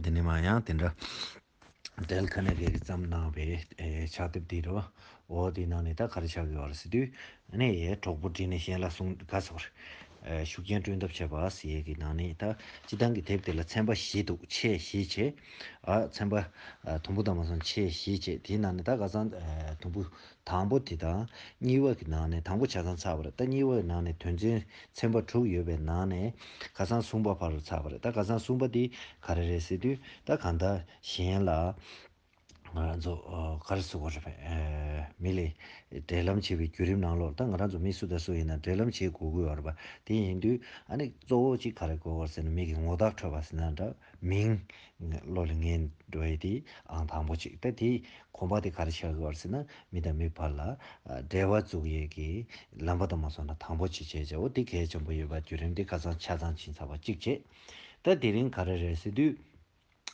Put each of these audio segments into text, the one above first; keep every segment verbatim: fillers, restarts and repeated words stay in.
འདི་ནས་མ་ཡང་དེ་འདྲ་ཌེལ་ཁ་ནེ་གི་བརྩམས་གནང་བའི་ཨེ་ཕྱག་དེབ་འདི་རེད་བ། འོ་དེའི་ནང་ནས་ད་ག་རེ་ཆགས་ཀྱི་ཡོད་རེད་ཟེར་དུས། ཨ་ནི་གྲོགས་པོ་བྲིས་ནས་གཞན་ལ་གསུང་ག་ཟེར་བ་རེད། ཨེ་ཤུགས་རྐྱེན་སྤྲོད་ཐབས་བྱས་པ་ཟེར་ཡས་ཀྱི་ནང་ནས་ད་སྤྱིར་བཏང་གི་དེབ་དེ་ལ་ཚན་པ་བཞི་འདུག་ཆེས་བཞི་བྱས། ཨ་ཚན་པ་ཨ་དུམ་བུ་དང་མ་སོང་ཆེས་བཞི་བྱས་དེའི་ནང་ནས་ད་ཁ་སང་ཨ་དུམ་བུ་དང་པོ་དེ་དང་གཉིས་པ་གི་ནང་ནས་དང་པོ་ཆ་ཚང་ཚར་བ་རེད། ད་གཉིས་པ་གི་ནང་ནས་དོན་ཚན་ཚན་པ་དྲུག་ཡོད་པའི་ནང་ནས་ཁ་སང་གསུམ་པ་ཕར་ཚར་བ་རེད། ད་ཁ་སང་གསུམ་པ་དེ་ག་རེ་རེད་ཟེར་དུས་ད་གང་ལྟར་གཞན་ལ་ང་རང་ཚོ་ཨ་ག་རེ་ཟེར་དགོས་རེད་པས། ཨེ་མི་ལ་འབྲེལ་ལམ་བྱེད་པའི་བརྒྱུད་རིམ་ནང་ལོགས་ད་ང་རང་ཚོ་མི་སུ་དང་སུ་ཡིན་ན་འབྲེལ་ལམ་བྱེད་དགོས་ཀྱི་ཡོད་རེད་པ། དེ་ཡིན་དུས་ཨ་ནི་གཙོ་བོ་གཅིག་ག་རེ་དགོས་པ་རེད་ཟེར་ན་མི་གི་ངོ་རྟགས་འཕྲོད་པ་ཟེར་ན་འདྲ། མིང་བློ་ལ་ངེས་འགྲོ་ཡི་དེ་ཨང་དང་པོ་གཅིག་ད་དེ་གོམ་པ་དེ་ག་རེ་ཆགས་ཀྱི་ཡོད་རེད་ཟེར་ན་མི་དང་མི་བར་ལ་ཨ་འབྲེལ་བ་བཙུགས་ཡས་ཀྱི་ལམ་པ་དང་མ་སོང་ན་དང་པོ་གཅིག་བྱས་བྱའོ། དེ་གལ་ཆེན་པོ་ཡོད་པ་བརྒྱུད་རིམ་དེ་ཁ་སང་ཆ་ཚང་ཕྱིན་ཚར་བ་གཅིག་བྱས། ད་དེ་རིང་ག་རེ་རེད་ཟེར་དུས།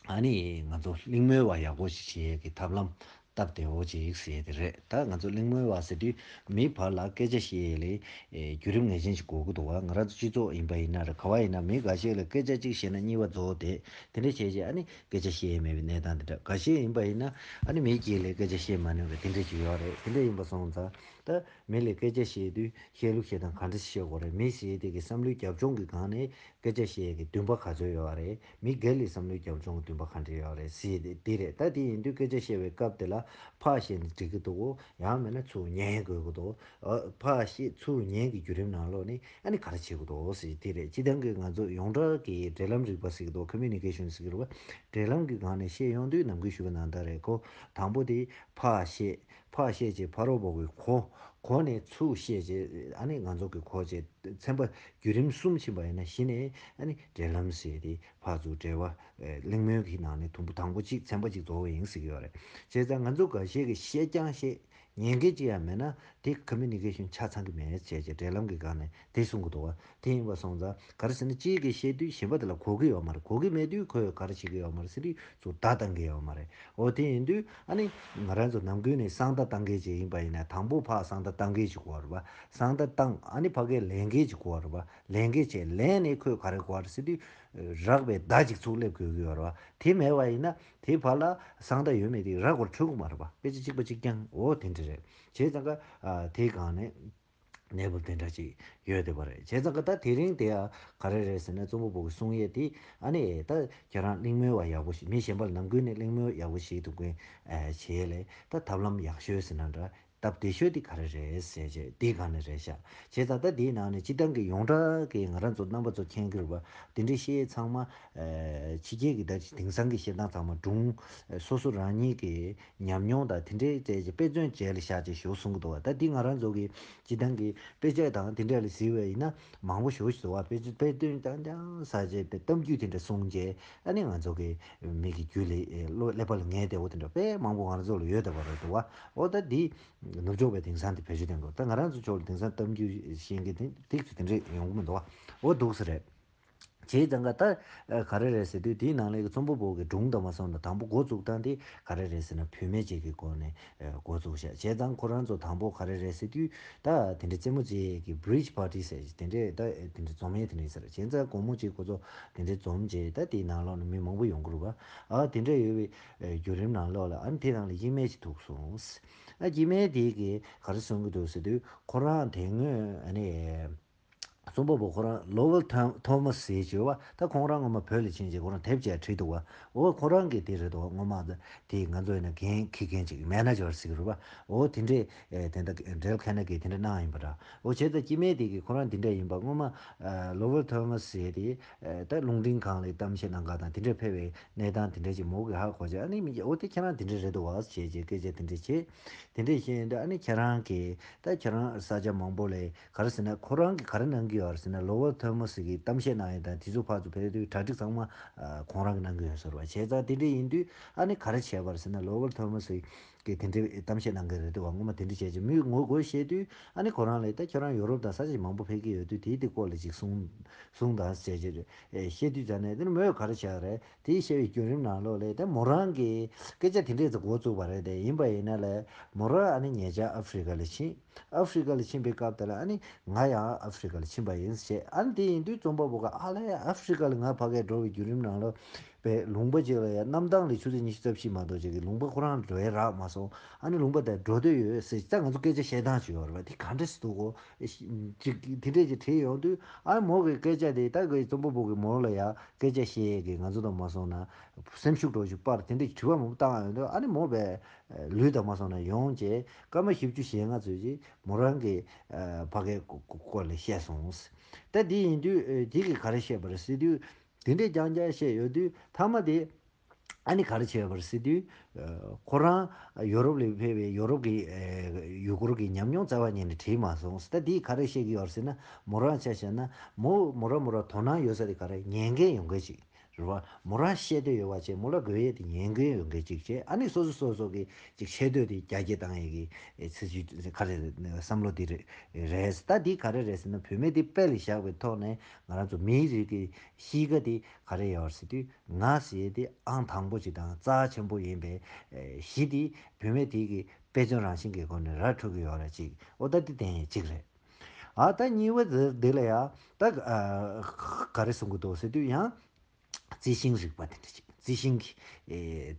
ཨ་ནི་ང་ཚོ་གླེང་མོལ་བ་ཡག་པོ་ཞིག་བྱེད་ཡས་ཀྱི་ཐབས་ལམ་སྟབས་བདེ་བོ་ཅིག་ཟེར་དེ་རེད། ད་ང་ཚོ་གླེང་མོལ་བ་ཟེར་དུས་མིའི་བར་ལ་སྐད་ཆ་བཤད་ཡས་ལས་ཨེ་བརྒྱུད་རིམ་ངེས་ཅན་ཞིག་དགོས་ཀྱི་འདུག་བ། ང་རང་ཚོ་སྤྱི་ཚོགས་ཡིན་པ་ཡིན་ན་རེད། ག་བ་ཡིན་ན་མི་འགའ་ཤས་ལ་སྐད་ཆ་གཅིག་བཤད་ན་གཉིས་པ་རྫོགས་དེ་དེ་འདྲ་བྱས་རྗེས་ཨ་ནི་སྐད་ཆ་བཤད་ཡས་མེད་པའི་གནས་སྟངས་དེ་འདྲ། འགའ་ཤས་ཡིན་པ་ཡིན་ན་ཨ་ནི་མི་གཅིག་ལས་སྐད་ཆ་བཤད་མ་ནུས་པའི་དེ་འདྲ་ཅིག་ཡོད་རེད། དེ་འདྲ་ཡིན་པ་སོང་ཙང་ད་མི་ལ་སྐད་ཆ་བཤད་དུས་བཤད་ལུགས་བཤད་སྟངས་ག་འདྲ་ཞིག་བཤད་དགོས་རེད། མི་ཟེར་དེ་གི་བསམ་བློའི་རྒྱབ་ལྗོངས་ཀྱི་སྒང་ནས། སྐད་ཆ་བཤད་ཀྱི་འདུན་པ་ག་ཚོད་ཡོད་རེད། མི་སྒེར་ལ་བསམ་བློའི་རྒྱབ་ལྗོངས་ཀྱི་འདུན་པ་ག་འདྲ་ཡོད་རེད་ཟེར་དེ་རེད། ད་དེ་ཡིན་དུས་སྐད་ཆ་བཤད་པའི་སྐབས་དེ་ལ་ཕར་བཤད་ན་འགྲིག་གི་འདུག་གོ། ཡང་མིན་ན་ཚུར་ཉན་དགོས་ཀྱི་འདུག་ཨ་ཕར་བཤད་ཚུར་ཉན་གྱི་བརྒྱུད་རིམ་ནང་ལོགས་ནས་ཨ་ནི་ག་རེ་བྱེད་དགོས་འདུག་ཟེར་དེ་རེད། སྤྱིར་བཏང་གི་ང་ཚོ་ཡོངས་གྲགས་ཀྱི་འབྲེལ་ལམ་རིག་པ་ཟེར་གྱི་འདུག communication་ཟེར་གྱི་རེད་བ། འབྲེལ་ལམ་གྱི་སྒང་ནས་བཤད་ཡོང་དུས་ནམ་རྒྱུན་ཞུས་པ་ནང་ལྟར་རེད་གོ། དང་པོ་དེ་ཕར་བཤད། ཕར་བཤད་རྗེས་ཕ་རོལ་པོ་གི་གོ། གོ་ནས་ཚུར་བཤད་རྗེས་ཨ་ནི་ང་ཚོ་གི་གོ་རྗེས་ཚན་པ་བརྒྱུད་རིམ་གསུམ་ཕྱིན་པ་ཡིན་ན་གཞི་ནས་ཨ་ནི་འབྲེལ་ལམ་ཟེར་དེ་ཕར་ཚུར་འབྲེལ་བ་ཨེ་གླེང་མོལ་གྱི་ནང་ནས་དུམ་བུ་དང་པོ་གཅིག་ཚན་པ་གཅིག་རྫོགས་པ་ཡིན་ཟེར་གྱི་ཡོད་རེད། བྱས་ཙང་ང་ཚོ་འགའ་ཤས་ཀྱིས་བཤད་ཀྱང་བཤད་ཉན་མཁན་གཅིག་ཡང་མེད་ན་དེ་communication་ཆ་ཚང་གི་མེད་བྱས་རྗེས་འབྲེལ་ལམ་གྱི་སྒང་ནས་དེ་གསུང་གི་འདུག་བ། དེ་ཡིན་པ་སོང་ཙང་ག་རེ་ཟེར་ན་གཅིག་གིས་བཤད་དུས་གཞན་པ་དེ་ལ་གོ་གི་ཡོད་མ་རེད། གོ་གི་མེད་དུས་ཁོས་ག་རེ་བྱེད་ཀྱི་ཡོད་མ་རེད་ཟེར་དུས་ཚུར་བརྡ་བཏང་གི་ཡོད་མ་རེད། འོ་དེ་ཡིན་དུས་ཨ་ནི་ང་རང་ཚོ་ནམ་རྒྱུན་ནས་གསང་བརྡ་བཏང་མཁན་ཅིག་ཡིན་པ་ཡིན་ན་དང་པོ་ཕར་གསང་བརྡ་བཏང་མཁན་ཅིག་དགོས་རེད་པ། གསང་བརྡ་བཏང་ཨ་ནི་ཕ་གིར་ལེན་མཁན་ཅིག་དགོས་རེད་པ། ལེན་མཁན་བྱས་ལེན་ནས་ཁོས་ག་རེ་དགོས་རེད་ཟེར་དུས་རག་པའི་བརྡ་ཅིག་ཚུར་སླེབས་དགོས་ཀྱི་ཡོད་རེད་པ། དེ་མེད་པ་ཡིན་ན་དེའི་བར་ལ་གསང་བརྡ་ཡོད་མེད་དེ་རག་པར་འཕྲོད་ཀྱི་མ་རེད་པ། དཔེ་ཆ་གཅིག་པ་གཅིག་རྐྱང་འོ་དེ་འདྲ་རེད། བྱས་ཙང་ཀ་ཨ་དེའི་སྒང་ནས། གནས་བབ་དེ་འདྲ་ཅིག་ཡོད་བསྡད་པ་རེད། བྱས་ཙང་ཀ་ད་དེ་རིང་དེ་ཡ་ག་རེ་རེད་ཟེར་ན་རྩོམ་པ་པོ་གི་གསུང་ཡས་དེ་ཨ་ནི་ད་ཁྱེད་རང་གླེང་མོལ་བ་ཡག་པོ་ཞིག་མི་གཞན་པ་ལ་ནམ་རྒྱུན་ནས་གླེང་མོལ་ཡག་པོ་ཞིག་འདུག་གིན་བྱེད་ལས་ད་ཐབས་ལམ་ཡག་ཤོས་ཟེར་ན་འདྲ་སྟབས་བདེ་ཤོས་དེ་ག་རེ་རེད་ཟེར་བྱས་དེའི་སྒང་ནས་རེད་ཤག་བྱས་ཙང་ད་དེའི་ནང་ནས་སྤྱི་བཏང་གི་ཡོངས་གྲགས་ཀྱི་ང་རང་ཚོ་རྣམ་པ་ཚོ་མཁྱེན་གྱི་རེད་པ། དེ་འདྲའི་བཤད་ཚང་མ་ཕྱི་རྒྱལ་གྱི་ད་དེང་སང་གི་བཤད་སྟངས་ཚང་མ་སྒྲུང་སོ་སོ་རང་ཉིད་ཀྱི་ཉམས་མྱོང་དང་དེ་འདྲའི་བཅས་ཀྱི་དཔེ་མཚོན་བྱས་ལ་བཞག་ཅེས་ཞུ་གསུང་གི་འདུག་བ། ད་འདི་ང་རང་ཚོ་གི་སྤྱི་བཏང་གི་དཔེ་ཆ་དང་དེ་འདྲ་ལ་གཟིགས་པ་ཡིན་ན་མང་པོ་ཞུ་ཞུ་བ་དཔེ་ཆ་དཔེ་སྟོན་ཀྱང་ཀྱང་ཟ་བྱས་དེ་གཏམ་རྒྱུད་དེ་འདྲ་གསུང་རྗེས་ཨ་ནི་ང་ཚོ་གི་མི་གི་རྒྱུད་ལ་བློ་ཀླད་པ་ལ་ངེས་བདེ་བོ་དེ་འདྲ་དཔེ་མང་པོ་ང་རང་ཚོ་ལ་ཡོད་བསྡད་པ་རེད་འདུག་བ། འོ་ད་འདི་ནུབ་ཕྱོགས་པའི་དེང་སང་དེ་བེད་སྤྱོད་བཏང་འདུག་ད་ང་རང་ཚོ་ཕྱོགས་ལ་དེང་སང་གཏམ་རྒྱུད་ཤེས་མཁན་དེ་ཏིག་ཙམ་དེ་འདྲ་ཡོང་གི་མི་འདུག་བ། འོ་འདུག་ས་རེད། བྱས་ཙང་ཀ་ད་ག་རེ་རེད་ཟེར་དུས་དེའི་ནང་ལས་ཀྱི་རྩོམ་པ་པོ་གི་སྒྲུང་དང་མ་སོང་ན་དང་པོ་འགོ་བཙུགས་སྟངས་དེ་ག་རེ་རེད་ཟེར་ན་བུད་མེད་ཅིག་གི་སྒོ་ནས་འགོ་བཙུགས་ཤག་བྱས་ཙང་ཁོ་རང་ཚོ་དང་པོ་ག་རེ་རེད་ཟེར་དུས་ད་དེ་འདྲའི་རྩེད་མོ་རྩེ་ཡས་ཀྱི་bridge party་ཟེར་དེ་འདྲའི་ད་དེ་འདྲའི་འཛོམས་ཡས་དེ་འདྲ་ཡིན་ས་རེད། བྱས་ཙང་དགོང་མོ་ཅིག་ཁོ་ཚོ་དེ་འདྲའི་འཛོམས་རྗེས་ད་དེའི་ནང་ལོགས་ནས་མི་མང་པོ་ཡོང་གི་རེད་བ། ཨ་དེ་འདྲ་ཡོད་པའི་བརྒྱུད་རིམ་ནང་ལོགས་ལ་ཨ་ནི་དེ་ནང་ལ་དཀྱིལ་མེ་ཅིག་ཐུག་སོང་། ཨ་དཀྱིལ་མེ་དེ་གི་ག་རེ་གསུང་གི་འདུག་ཟེར་དུས་ཁོ་རང་དེ་སྔོན་ཨ་ནི། རྩོམ་པ་པོ་ཁོ་རང་Lowell Thom- Thomas་ཟེར་བྱས་པ་ད་ཁོང་རང་སྔོན་མ་བོད་ལ་ཕྱིན་རྗེས་ཁོ་རང་དེབ་ཅིག་བྲིས་འདུག་བ། འོ་ཁོ་རང་གིས་དེ་རེད་འདུག་བ། སྔོན་མ་དེ་ང་ཚོ་ཡིན་ན་འགན་འཁྱེར་མཁན་ཅིག་མེ་ནེ་ཇར་ཟེར་གི་རེད་བ། འོ་དེ་འདྲས་ཨེ་དེ་འདྲ་ཌེལ་ཁ་ནེ་གི་དེ་འདྲ་གནང་ཡིན་པ་འདྲ། འོ་བྱས་ཙང་སྐྱེ་དམན་དེ་གིས་ཁོ་རང་དེ་འདྲ་ཡིན་པ་སྔོན་མ་ཨ་Lowell Thomas་ཟེར་དེ་ཨ་ད་རླུང་འཕྲིན་ཁང་ལ་གཏམ་བཤད་གནང་ག་དང་དེ་འདྲ་ཕེབས་པའི་གནས་སྟངས་དེ་འདྲ་ཅིག་མོ་གིས་ཧ་གོ་བྱས། ཨ་ནི་མི་འོ་དེ་ཁྱེད་རང་དེ་འདྲ་རེད་འདུག་བ་ཞེས་བྱས་སྐད་ཆ་དེ་འདྲ་བྱས། དེ་འདྲ་བཤད་ཡོང་དུས་ཨ་ནི་ཁྱེད་རང་གིས་ད་ཁྱེད་རང་ས་ཆ་མང་པོ་ལ་ག་རེ་ཟེར་ན་ཁོ་རང་གིས་ག་རེ་གནང་གི་ཡོད་རེད་ཟེར་ན་Lowell Thomas་གི་གཏམ་བཤད་གནང་ཡས་དང་དེ་ཚོ་ཕར་ཚུར་ཕེབས་དུས་གྲ་སྒྲིག་ཚང་མ་ཨ་ཁོང་རང་གིས་གནང་གི་ཡོད་ཟེར་བ། བྱས་ཙང་དེ་འདྲ་ཡིན་དུས་ཨ་ནི་ག་རེ་བྱས་པ་རེད་ཟེར་ན་Lowell Thomas་གིས་དེ་འདྲའི་གཏམ་བཤད་གནང་གི་རེད་འདུག་བ། སྔོན་མ་དེ་འདྲ་བྱས་རྗེས་མི་ངོ་རྒོལ་བཤད་དུས་ཨ་ནི་ཁོ་རང་ལ་ད་ཁྱོད་རང་ཡོ་རོབ་དང་ས་ཆ་མང་པོ་ཕེབས་ཀྱི་ཡོད་དུས་དེའི་དེ་སྐོར་ལ་ཅིག་གསུང་གསུང་དང་ཟེར་བྱས་བཤད་དུས་ཙང་ནས་དེ་ནི་མོས་ག་རེ་བྱས་རེད། དེའི་བཤད་པའི་བརྒྱུད་རིམ་ནང་ལོགས་ལ་ད་མོ་རང་གིས་སྐད་ཆ་དེ་འདྲས་ཙམ་འགོ་བཙུགས་པ་རེད། དེ་ཡིན་པ་ཡིན་ན་ལས་མོ་རང་ཨ་ནི་ཉེ་ཆར་ཨ་ཧྥི་རི་ཀ་ལ་ཕྱིན། ཨ་ཧྥི་རི་ཀ་ལ་ཕྱིན་པའི་སྐབས་དེ་ལ་ཨ་ནི་ང་ཡང་ཨ་ཧྥི་རི་ཀ་ལ་ཕྱིན་པ་ཡིན་ཞེས། ཨ་ནི་དེ་ཡིན་དུས་རྩོམ་པ་པོ་ག་ཨ་ལས་ཨ་ཧྥི་རི་ཀ་ལ་ང་ཕ་གིར་འགྲོ་བའི་བརྒྱུད་རིམ་ནང་ལོགས་ པའི་ལུང་པ་ཅིག་ལ་ཡང་གནམ་ཐང་ལས་ཆུ་ཚོད་ཉི་ཤུ་རྩ་བཞི་མ་གཏོགས་ཅིག་གི་ལུང་པ་ཁོ་རང་འགྲོ་ཡས་རག་མ་སོང་། ཨ་ནི་ལུང་པ་དེར་འགྲོ་འདོད་ཡོད་ཟེར་ད་ང་ཚོ་སྐད་ཆ་བཤད་སྟངས་ཅིག་ཡོད་རེད་པ། དེ་ག་འདྲ་ཞིག་འདུག་གོ། ཅིག་དེ་འདྲས་ཅིག་དྲིས་ཡོང་དུས་ཨ་ནི་མོ་གི་སྐད་ཆ་དེ་ད་གི་རྩོམ་པ་པོ་གི་མོ་ལ་ཡང་སྐད་ཆ་བཤད་ཡས་ཀྱི་ང་ཚོ་དང་མ་སོང་ན་སེམས་ཤུགས་འདྲ་ཞིག་སྤར། དེ་འདྲས་དྲི་བ་མང་པོ་བཏང་ཡོང་དུས་ཨ་ནི་མོ་བས་ལུས་དང་མ་སོང་ན་ཡོང་བྱས་སྐར་མ་བཞི་བཅུ་ཞེ་ལྔ་ཙམ་ཅིག་མོ་རང་གི་ཕ་གིའི་སྐོར་ལ་བཤད་སོང་། ད་དེ་ཡིན་དུས་དེ་གི་ག་རེ་བཤད་པ་རེད་ཟེར་དུས། དེ་འདྲས་རྐྱང་རྐྱང་བཤད་ཡོད་དུས་མཐའ་མ་དེ་ཨ་ནི་ག་རེ་བྱས་པ་རེད་ཟེར་དུས། ཁོ་རང་ཡོ་རོབ་ལ་ཕེབས་པའི་ཡོ་རོབ་ཀྱི་ཡུལ་སྐོར་གྱི་ཉམས་མྱོང་རྩ་བ་ཉིད་ནས་བྲིས་མ་སོང་། ད་དེས་ག་རེ་བཤད་ཀྱི་ཡོད་ཟེར་ན་མོ་རང་ཆ་བཞག་ན་མོ་མོ་རང་མོ་རང་དོ་སྣང་ཡོད་ས་དེ་ག་རེ་ཉན་མཁན་ཡོང་མཁན་ཅིག་རེད་བ། མོ་རང་བཤད་འདོད་ཡོད་པ་བྱས་མོ་ལ་དགོས་ཡས་དེ་ཉན་མཁན་ཡོང་མཁན་ཅིག་བྱས། ཨ་ནི་སོ་སོ་སོ་སོ་གི་ཅིག་ཤེས་འདོད་དེ་རྒྱ་སྐྱེད་བཏང་ཡས་ཀྱི་སྲིད་ཇུས་ག་རེ་བསམ་བློ་དེ་རེད། རེད། ད་དེ་ག་རེ་རེད་ཟེར་ན་བུད་མེད་དེ་དཔེ་ལ་བཞག་པའི་ཐོག་ནས་ང་རང་ཚོ་མིའི་རིགས་ཀྱི་གཤིས་ཀ་དེ་ག་རེ་ཡོད་ཟེར་དུས་ང་ཟེར་དེ་ཨང་དང་པོ་ཅིག་དང་རྩ་ཆེན་པོ་ཡིན་པའི་གཞི་དེ་བུད་མེད་དེ་གི་དཔེ་མཚོན་རང་བཞིན་གྱི་སྒོ་ནས་ར་འཕྲོད་ཀྱི་ཡོད་རེད་ཅིག་འོ་ད་དེ་བསྟན་ཡས་གཅིག་རེད། ཨ་ད་གཉིས་པ་དེ་ལ་ཡ་ད་ག་རེ་གསུང་གི་འདུག་ཟེར་དུས་ཡང་རྩི་ཤིང་རིག་པ་དེ་འདྲ་ཅིག་རྩི་ཤིང་གི་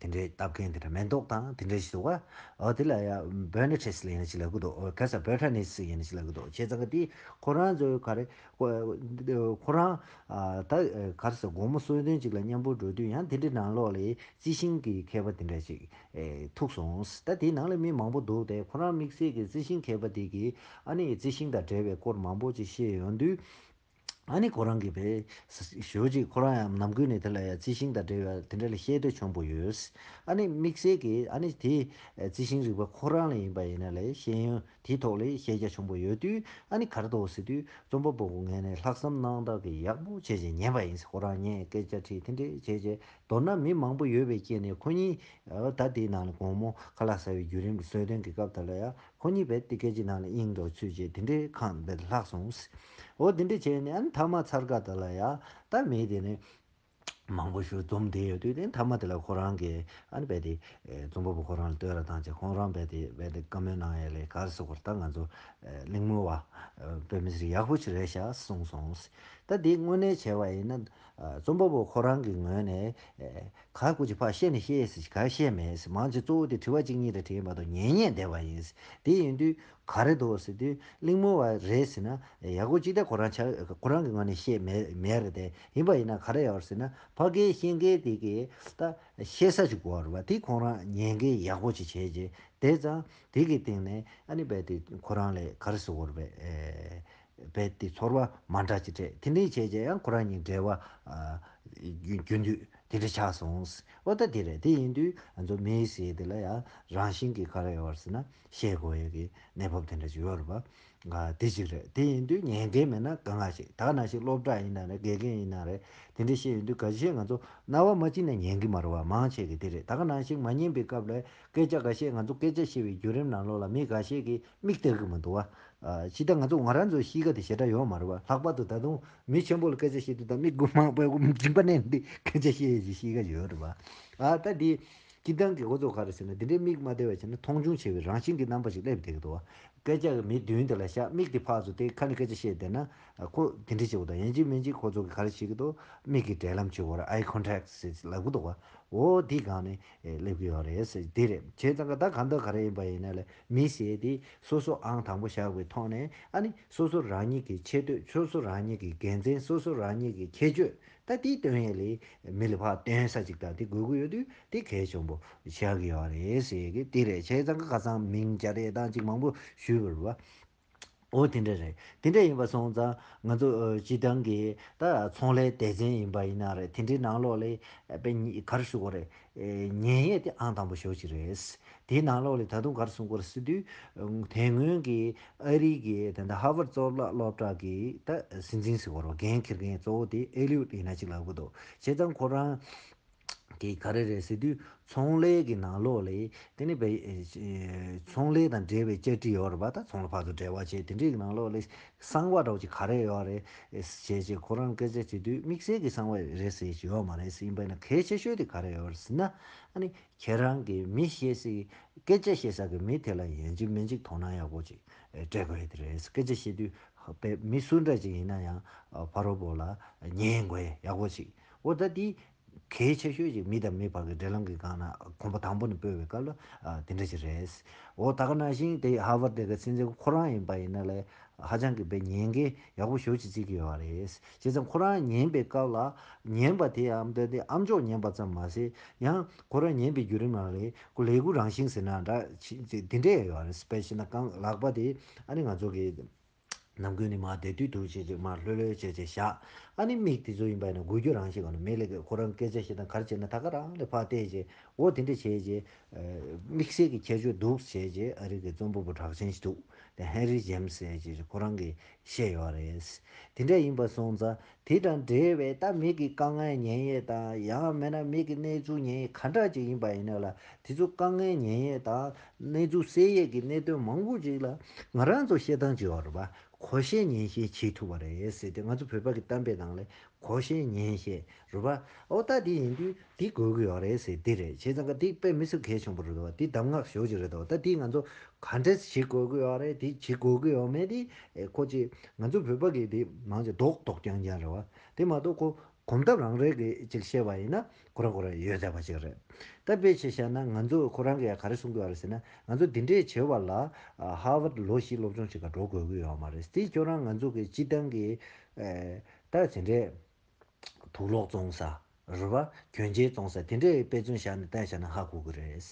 དེ་འདྲའི་ལྟ་མཁན་དེ་འདྲ་མེ་ཏོག་དང་དེ་འདྲ་ཞིག་འདུག་ག་འོ་དེ་ལ་ཡ་བོ་ནི་ཊེ་སི་ལ་ཡིན་ན་ཅིག་ལབ་གི་འདུག་འོ་ག་ས་བོ་ཊ་ནི་སི་ཡིན་ན་ཅིག་ལབ་གི་འདུག་བྱས་ཙང་ག་དེ་ཁོ་རང་ཚོའི་ག་རེ་ཁོ་རང་ད་ག་རེ་ཟེར་དགོང་མོ་གསོལ་སྟོན་ཅིག་ལ་མཉམ་པོ་འགྲོ་དུས་ཡང་དེ་འདྲའི་ནང་ལོགས་ལ་རྩི་ཤིང་གི་མཁས་པ་དེ་འདྲ་ཅིག་ཐུག་སོང་། ད་དེའི་ནང་ལ་མི་མང་པོ་འདུག་སྟེ་ཁོ་རང་དམིགས་བསལ་གྱི་རྩི་ཤིང་མཁས་པ་དེ་གིས་ཨ་ནི་རྩི་ཤིང་དང་འབྲེལ་བའི་སྐོར་མང་པོ་ཅིག་བཤད་ཡོང་དུས། ཨ་ནི་ཁོ་རང་གིས་བས་ཞོ་ཅིག་ཁོ་རང་ཡང་ནམ་རྒྱུན་ནས་དེ་ལ་ཡང་རྩི་ཤིང་དང་འབྲེལ་བའི་དེ་འདྲ་ལ་ཤེས་འདོད་ཆེན་པོ་ཡོད། ཨ་ནི་དམིགས་བསལ་གྱིས་ཨ་ནི་དེ་རྩི་ཤིང་རིག་པ་ཁོ་རང་ལ་ཡིན་པ་ཡིན་ན་ལས་ཤེས་ཡོན་དེའི་ཐོག་ལས་ཤེས་རྒྱ་ཆེན་པོ་ཡོད་དུས་ཨ་ནི་ག་རེ་འདུག་ཟེར་དུས་རྩོམ་པ་པོ་གི་ངོས་ནས་ལྷག་བསམ་རྣམ་དག་གིས་ཡག་པོ་བྱས་བྱས་ཉན་པ་ཡིན། ཁོ་རང་ངས་སྐད་ཆ་དྲིས་དེ་འདྲས་བྱས་བྱས་མདོར་ན་མི་མང་པོ་ཡོད་པའི་རྐྱེན་ནས་ཁོ་གཉིས་ད་དེའི་ནང་ལ་དགོང་མོ་ཁ་ལག་ཟ་བའི་བརྒྱུད་རིམ་གྱི་གསོལ་སྟོན་གྱི་སྐབས་དེ་ལ་ཡང་། ཁོ་གཉིས་བས་དེ་སྐད་ཅིག་ནང་ལ་དབྱིངས་འགྲོ་ཚུལ་བྱས་དེ་འདྲའི་ཁང་བས་ལྷག་སོང་། འོ་དེ་འདྲ་བྱས་ནས་ཨ་ནི་མཐའ་མ་ཚར་ཁ་དེ་ལ་ཡ་ད་མི་དེ་ནི་མང་པོ་ཞིག་འཛོམས་བསྡད་ཡོད་དུས་དེ་མཐའ་མ་དེ་ལ་ཁོ་རང་གིས་ཨ་ནི་བས་དེ་རྩོམ་པ་པོ་ཁོ་རང་ལ་བསྟོད་ར་བཏང་བྱས་ཁོང་རང་བས་དེ་བས་དེ་བཀའ་མོལ་གནང་ཡ་ལས་ག་རེ་ཟེར་དགོས་རེད། ད་ང་ཚོ་གླེང་མོལ་བ་དཔེ་མི་སྲིད་ཡག་པོ་ཅིག་རེད་ཤག་གསུངས་སོང་། ད་དེ་དངོས་གནས་བྱས་པ་ཡིན་ན་རྩོམ་པ་པོ་ཁོ་རང་གི་ངོས་ནས། ཁ་ཁུ་ཅི་ཕ་བཤད་ནས་བཤད་ཟེར་ག་བཤད་མེད་ཟེར། མང་ཆེ་གཙོ་བོ་དེ་དྲི་བ་གཅིག་གཉིས་དང་དྲིས་མ་གཏོགས་ཉན་ཉན་བསྡད་པ་ཡིན་ཟེར། དེ་ཡིན་དུས་ག་རེ་འདུག་ཟེར་དུས་གླེང་མོལ་བ་རེད་ཟེར་ན་ཡག་པོ་ཅིག་ད་ཁོ་རང་ཆ་ཁོ་རང་གི་ངོས་ནས་བཤད་མེད་མེད་རེད་དེ། ཡིན་པ་ཡིན་ན་ག་རེ་ཡོད་ཟེར་ན་ཕ་གིའི་བཤད་མཁན་དེ་གིས་ད་བཤད་ས་ཅིག་དགོས་རེད་བ། དེ་ཁོང་རང་ཉན་མཁན་ཡག་པོ་ཅིག་བྱས་རྗེས་དེ་ཙང་དེ་གི་སྟེང་ནས་ཨ་ནི་རྦད་དེ་ཁོ་རང་ལས་ག་རེ་ཟེར་དགོས་རེད་པས། རྦད་དེ་ཚོར་བ་མ་འདྲ་ཅིག་སྤྲད། དེ་འདྲའི་བྱས་རྗེས་ཡང་ཁོ་རང་གཉིས་འབྲེལ་བ་རྒྱུན་མཐུད་དེ་འདྲ་ཆགས་སོང་། ཨོ་ད་དེ་རེད། དེ་ཡིན་དུས་ང་ཚོ་མིའི་ཟེར་དེ་ལ་ཡང་རང་བཞིན་གྱིས་ག་རེ་ཡོད་རེད་ཟེར་ན་བཤད་དགོས་ཡས་ཀྱི་གནས་བབ་དེ་འདྲ་ཅིག་ཡོད་རེད་པ། དེ་གཅིག་རེད། དེ་ཡིན་དུས་ཉན་མཁན་མེད་ན་དཀའ་ངལ་ཞིག་ད་ག་ནང་བཞིན་སློབ་གྲྭ་ཡིན་ན་རེད། དགེ་རྒན་ཡིན་ན་རེད། དེ་འདྲ་བཤད་ཡོང་དུས་འགའ་ཤས་ང་ཚོ་རྣ་བ་མ་གཅིག་ནས་ཉན་གྱི་མ་རེད་བ། མང་ཆེ་གི་དེ་རེད། ད་ག་ནང་བཞིན་མ་ཉན་པའི་སྐབས་ལ་སྐད་ཆ་འགའ་ཤས་ང་ཚོ་སྐད་ཆ་བཤད་པའི་བརྒྱུད་རིམ་ནང་ལོགས་ལ་མི་འགའ་ཤས་ཀྱིས་མིག་སྟེར་གི་མི་འདུག་བ། ཨ་ཅི་ད་ང་ཚོ་ང་རང་ཚོའི་གཤིས་ཀ་དེ་ཞེ་དྲག་ཡོད་མ་རེད་བ། ལྷག་པར་དུ་ད་དུང་མི་ཆེན་པོ་ལ་སྐད་ཆ་བཤད་དུས་ད་མིག་དགུ་མང་པོ་མཇིང་པ་མནན་ཏེ་སྐད་ཆ་བཤད་ཡས་ཀྱི་གཤིས་ཀ་ཡོད་རེད་བ། ཨ་ད་འདི་སྤྱིར་བཏང་གི་ཁོ་ཚོ་ག་རེ་ཟེར་ན་འདི་འདྲའི་མིག་མ་བལྟས་པ་བྱས་ན་མཐོང་ཆུང་བྱེད་པའི་རང་བཞིན་གྱི་རྣམ་པ་ཞིག་སླེབས་བསྡད་ཀྱི་འདུག་བ། སྐད་ཆ་གི་མི་མདུན་དེ་ལ་བཞག་མིག་དེ་ཕར་ཚུར་དེ་ཁ་ནས་སྐད་ཆ་བཤད་བསྡད་ན་ཁོ་དེ་འདྲ་བྱེད་དགོས་དང་། ཡིན་གཅིག་མིན་གཅིག་ཁོ་ཚོ་གི་ག་རེ་བྱེད་ཀྱི་འདུག་མིག་གི་འབྲེལ་ལམ་བྱེད་དགོས་རེད། eye contact ཟེར་ལབ་ཀྱི་འདུག་བ། འོ་འདི་སྒང་ནས་སླེབས་ཀྱི་ཡོད་རེད་ཟེར། འདི་རེད། བྱས་ཙང་ག་ད་གང་ལྟར་ག་རེ་ཡིན་པ་ཡིན་ན་ལས་མི་ཟེར་དེ་སོ་སོ་ཨང་དང་པོ་བཞག་པའི་ཐོག་ནས་ཨ་ནི་སོ་སོ་རང་ཉིད་ཀྱི་ཆེ་བསྟོད། སོ་སོ་རང་ཉིད་ཀྱི་དགེ་མཚན། སོ་སོ་རང་ཉིད་ཀྱི་ཁྱད་ཆོས་ད་དེ་སྟོན་ཡས་ལས་མི་ལ་ཕར་སྟོན་ས་ཅིག་ད་དེ་དགོས་ཀྱི་ཡོད་དུས་དེ་གལ་ཆེན་པོ་ཆགས་ཀྱི་ཡོད་རེད་ཟེར་གི་དེ་རེད། བྱས་ཙང་ག་ཁ་སང་མིང་སྦྱར་ཡས་དང་ཅིག་མང་པོ་ཞུས་པ་རེད་བ། འོ་དེ་འདྲ་རེད། དེ་འདྲ་ཡིན་པ་སོང་ཙང་ང་ཚོ་ཨ་སྤྱིར་བཏང་གི་ད་ཚོང་ལས་སྡེ་ཚན་ཡིན་པ་ཡིན་ན་རེད། དེ་འདྲའི་ནང་ལོགས་ལ་ཨ་དཔེ་ཉི་ག་རེ་ཞུ་དགོས་རེད། ཨེ་ཉན་ཡས་དེ་ཨང་དང་པོ་ཞེ་པོ་ཅིག་རེད། དེའི་ནང་ལོགས་ལ་ད་དུང་ག་རེ་གསུང་དགོས་རེད་ཟེར་དུས་དེ་སྔོན་གྱི་ཨ་རི་གི་ད་ལྟ་ཧར་ཝརཌ་གཙུག་ལག་སློབ་གྲྭ་གི་ད་སྲིད་འཛིན་ཟེར་དགོས་རེད་བ། འགན་འཁྱེར་མཁན་གཙོ་བོ་དེ་ཨེ་ལི་ཡུད་ཡིན་ན་ཅིག་ལབ་ཀྱི་འདུག་བྱས་ཙང་ཁོ་རང་གི་ག་རེ་རེད་ཟེར་དུས་ཚོང་ལས་ཀྱི་ནང་ལོགས་ལ་དེ་ནི་བའི་ཚོང་ལས་དང་འབྲེལ་བའི་བཅར་འདྲི་ཡོད་རེད་པ། ད་ཚོང་ལ་ཕར་ཚུར་འབྲེལ་བ་བྱས་དེ་འདྲའི་ནང་ལོགས་ལ་གསང་བ་འདྲ་བོ་ཅིག་ག་རེ་ཡོད་རེད་བྱས་བྱས་ཁོ་རང་སྐད་ཆ་དྲིས་དུས་དམིགས་བསལ་གྱི་གསང་བ་རེད་ཟེར་ཞིག་ཡོད་མ་རེད་ཟེར། ཡིན་པ་ཡིན་ན་གལ་ཆེ་ཤོས་དེ་ག་རེ་ཡོད་རེད་ཟེར་ན་ཨ་ནི་ཁྱེད་རང་གི་མི་བཤད་སའི་སྐད་ཆ་བཤད་ས་གི་མི་དེ་ལ་ཡིན་གཅིག་མིན་གཅིག་དོ་སྣང་ཡག་པོ་ཅིག་སྤྲད་དགོས་ཡ་དེ་རེད། སྐད་ཆ་བཤད་དུས་དཔེ་མི་སུ་འདྲ་ཅིག་ཡིན་ན་ཡང་ཕ་རོལ་པོ་ལ་ཉན་དགོས་ཡ་ཡག་པོ་ཅིག་འོ་ད་དེ། གལ་ཆེ་ཤོས་ཅིག་མི་དང་མི་བར་གྱི་འབྲེལ་ལམ་གྱི་སྒང་ན་གོམ་པ་དང་པོ་ནས་སྤོས་པའི་སྐབས་ལ་ཨ་དེ་འདྲ་ཅིག་རེད། འོ་ད་ག་ནང་བཞིན་དེ་ཧར་ཝར་དེ་ག་ཚན་རྩལ་ཁོ་རང་ཡིན་པ་ཡིན་ན་ལས་ཧ་ཅང་གི་དཔེ་ཉན་མཁན་ཡག་པོ་ཞེ་པོ་ཅིག་བརྩི་གི་ཡོད་རེད། བྱས་ཙང་ཁོ་རང་ཉན་པའི་སྐབས་ལ་ཉན་པ་དེ་ཡང་དེ་དེ་ཨམ་ཅོག་ཉན་པ་ཙམ་མ་ཟད་ཡང་ཁོ་རང་ཉན་པའི་བརྒྱུད་རིམ་ནང་ལས་ཁོ་ལས་འགུལ་རང་བཞིན་ཟེར་ན་འདྲ་ཅིག་དེ་འདྲས་ཡོད་རེད། དཔེ་བྱས་ན་རྐང་ལག་པ་དེ་ཨ་ནི་ང་ཚོ་གི་ནམ་རྒྱུན་ནས་མར་བསྡད་དུས་དུ་བྱས་བྱས་མར་ལྷོད་ལྷོད་བྱས་བྱས་བཞག་ཨ་ནི་མིག་དེ་ཚོ་ཡིན་པ་ཡིན་ན་འགུལ་སྐྱོད་རང་བཞིན་གྱི་ནང་མི་ལ་ཁོ་རང་སྐད་ཆ་བཤད་སྟངས་ག་རེ་བྱས་ན་ད་ག་རང་ལ་ཕར་བལྟས་བྱས་འོ་དེ་འདྲ་བྱས་བྱས་དམིགས་བསལ་གྱི་ཁྱད་ཆོས་འདུག་བྱས་བྱས་ཨ་རི་གི་རྩོམ་པ་པོ་གྲགས་ཅན་ཞིག་འདུག་དེ་ཧེན་རི་ཇེམ་སི་ཟེར་བྱས་ཁོ་རང་གིས་བཤད་ཡོད་རེད། དེ་འདྲ་ཡིན་པ་སོང་ཙང་དེ་དང་འབྲེལ་བའི་ད་མི་གི་དཀའ་ངལ་ཉན་ཡས་དང་ཡང་མིན་ན་མི་གི་གནས་ཚུལ་ཉན་ཡས་ག་འདྲ་ཅིག་ཡིན་པ་ཡིན་ན་ལ་དེ་ཚོ་དཀའ་ངལ་ཉན་ཡས་དང་གནས་ཚུལ་སེལ་ཡས་ཀྱི་གནད་དོན་མང་པོ་ཅིག་ལ་ང་རང་ཚོ་བཤད་སྟངས་ཅིག་ཡོད་རེད་པ། གོ་ཤེས་ཉན་ཤེས་བྱེད་ཐུབ་པ་རེད་ཟེར་ཏེ་ང་ཚོ་བོད་པ་གི་གཏམ་དཔེ་ནང་ལས་གོ་ཤེས་ཉན་ཤེས་རེད་པ། ཨོ་ད་དེ་ཡིན་དུས་དེ་དགོས་ཀྱི་ཡོད་རེད་ཟེར་དེ་རེད། བྱས་ཙང་ཀ་དེ་དཔེ་མི་སྲིད་གལ་ཆེན་པོ་རེད་པ། དེ་གདམས་ངག་ཞེ་པོ་ཅིག་རེད་དོ། ད་དེ་ང་ཚོ་ག་འདྲས་བྱེད་དགོས་ཀྱི་ཡོད་རེད། དེ་བྱེད་དགོས་ཀྱི་ཡོད་མེད་དེ་ཨེ་ཁོ་ཅིག་ང་ཚོ་བོད་པ་གི་དེ་མང་ཆེ་རྡོག་རྡོག་རྐྱང་རྐྱང་རེད་པ། དེ་མ་གཏོགས་ཁོ་གོམ་སྟབས་རང་རེད་གི་ཅིག་བཤད་པ་ཡིན་ན་ཁོ་རང་ཁོ་རང་ཡོད་ཚད་པ་ཅིག་རེད། ད་དཔེ་ཆ་བཞག་ན་ང་ཚོ་ཁོ་རང་གིས་ཡང་ག་རེ་གསུང་གི་ཡོད་རེད་ཟེར་ན་ང་ཚོ་འདི་འདྲས་བྱེད་པ་ལ་ཧར་ཝར་ལོ་བཞི་སློབ་སྦྱོང་བྱེད་ག་འགྲོ་དགོས་ཀྱི་ཡོད་མ་རེད། དེ་ཁྱོད་རང་ང་ཚོ་གི་སྤྱི་བཏང་གི་ད་དེ་འདྲས་དུག་ལོག་བཙོང་ས་རེད་པ། གྱོན་ཆས་བཙོང་ས་དེ་འདྲས་དཔེ་མཚོན་བཞག་ནས་བལྟས་བཞག་ན་ཧ་གོ་གི་རེད།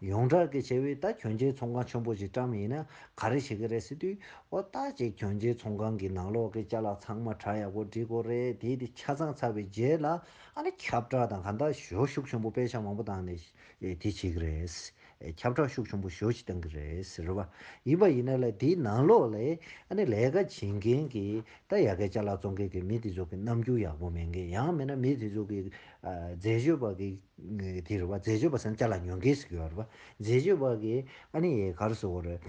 ཡོངས་གྲགས་ཀྱི་བྱས་པའི་ད་གྱོན་ཆས་ཚོང་ཁང་ཆེན་པོ་ཞིག་བཀྲམ་ཡིན་ན་ག་རེ་བྱེད་ཀྱི་རེད་ཟེར་དུས་ཨོ་ད་ཅིག་གྱོན་ཆས་ཚོང་ཁང་གི་ནང་ལོགས་ཀྱི་ཅ་ལག་ཚང་མ་གྲ་ཡག་པོ་སྒྲིག་དགོས་རེད། དེ་དེ་ཆ་ཚང་ཚར་བའི་རྗེས་ལ་ཨ་ནི་ཁྱབ་བསྒྲགས་དང་གང་ལྟར་ཞོ་ཤུགས་ཆེན་པོ་པེ་ཤག་མང་པོ་བཏང་ནས་དེ་བྱེད་ཀྱི་རེད། ཁྱབ་བསྒྲགས་ཤུགས་ཆེན་པོ་ཞོ་ཞིག་བཏང་གི་རེད་ཟེར་བ་ཡིན་པ་ཡིན་ན་ལས་དེའི་ནང་ལོགས་ལས་ཨ་ནི་ལས་ཀ་བྱེད་མཁན་གྱི་ད་ཡ་གའི་ཅ་ལག་བཙོང་མཁན་གྱི་མི་དེ་ཚོ་གི་རྣམ་འགྱུར་ཡག་པོ་མེད་མཁན་ཡང་མིན་ན་མི་དེ་ཚོ་གི་རྫས་སྤྱོད་པ་གི་དེ་རེད་བ། རྫས་སྤྱོད་པ་ཟེར་ན་ཅ་ལག་ཉོ་མཁན་ཟེར་གྱི་ཡོད་རེད་བ། རྫས་སྤྱོད་པ་གི་ཨ་ནི་ག་རེ་ཟེར་དགོས་རེད།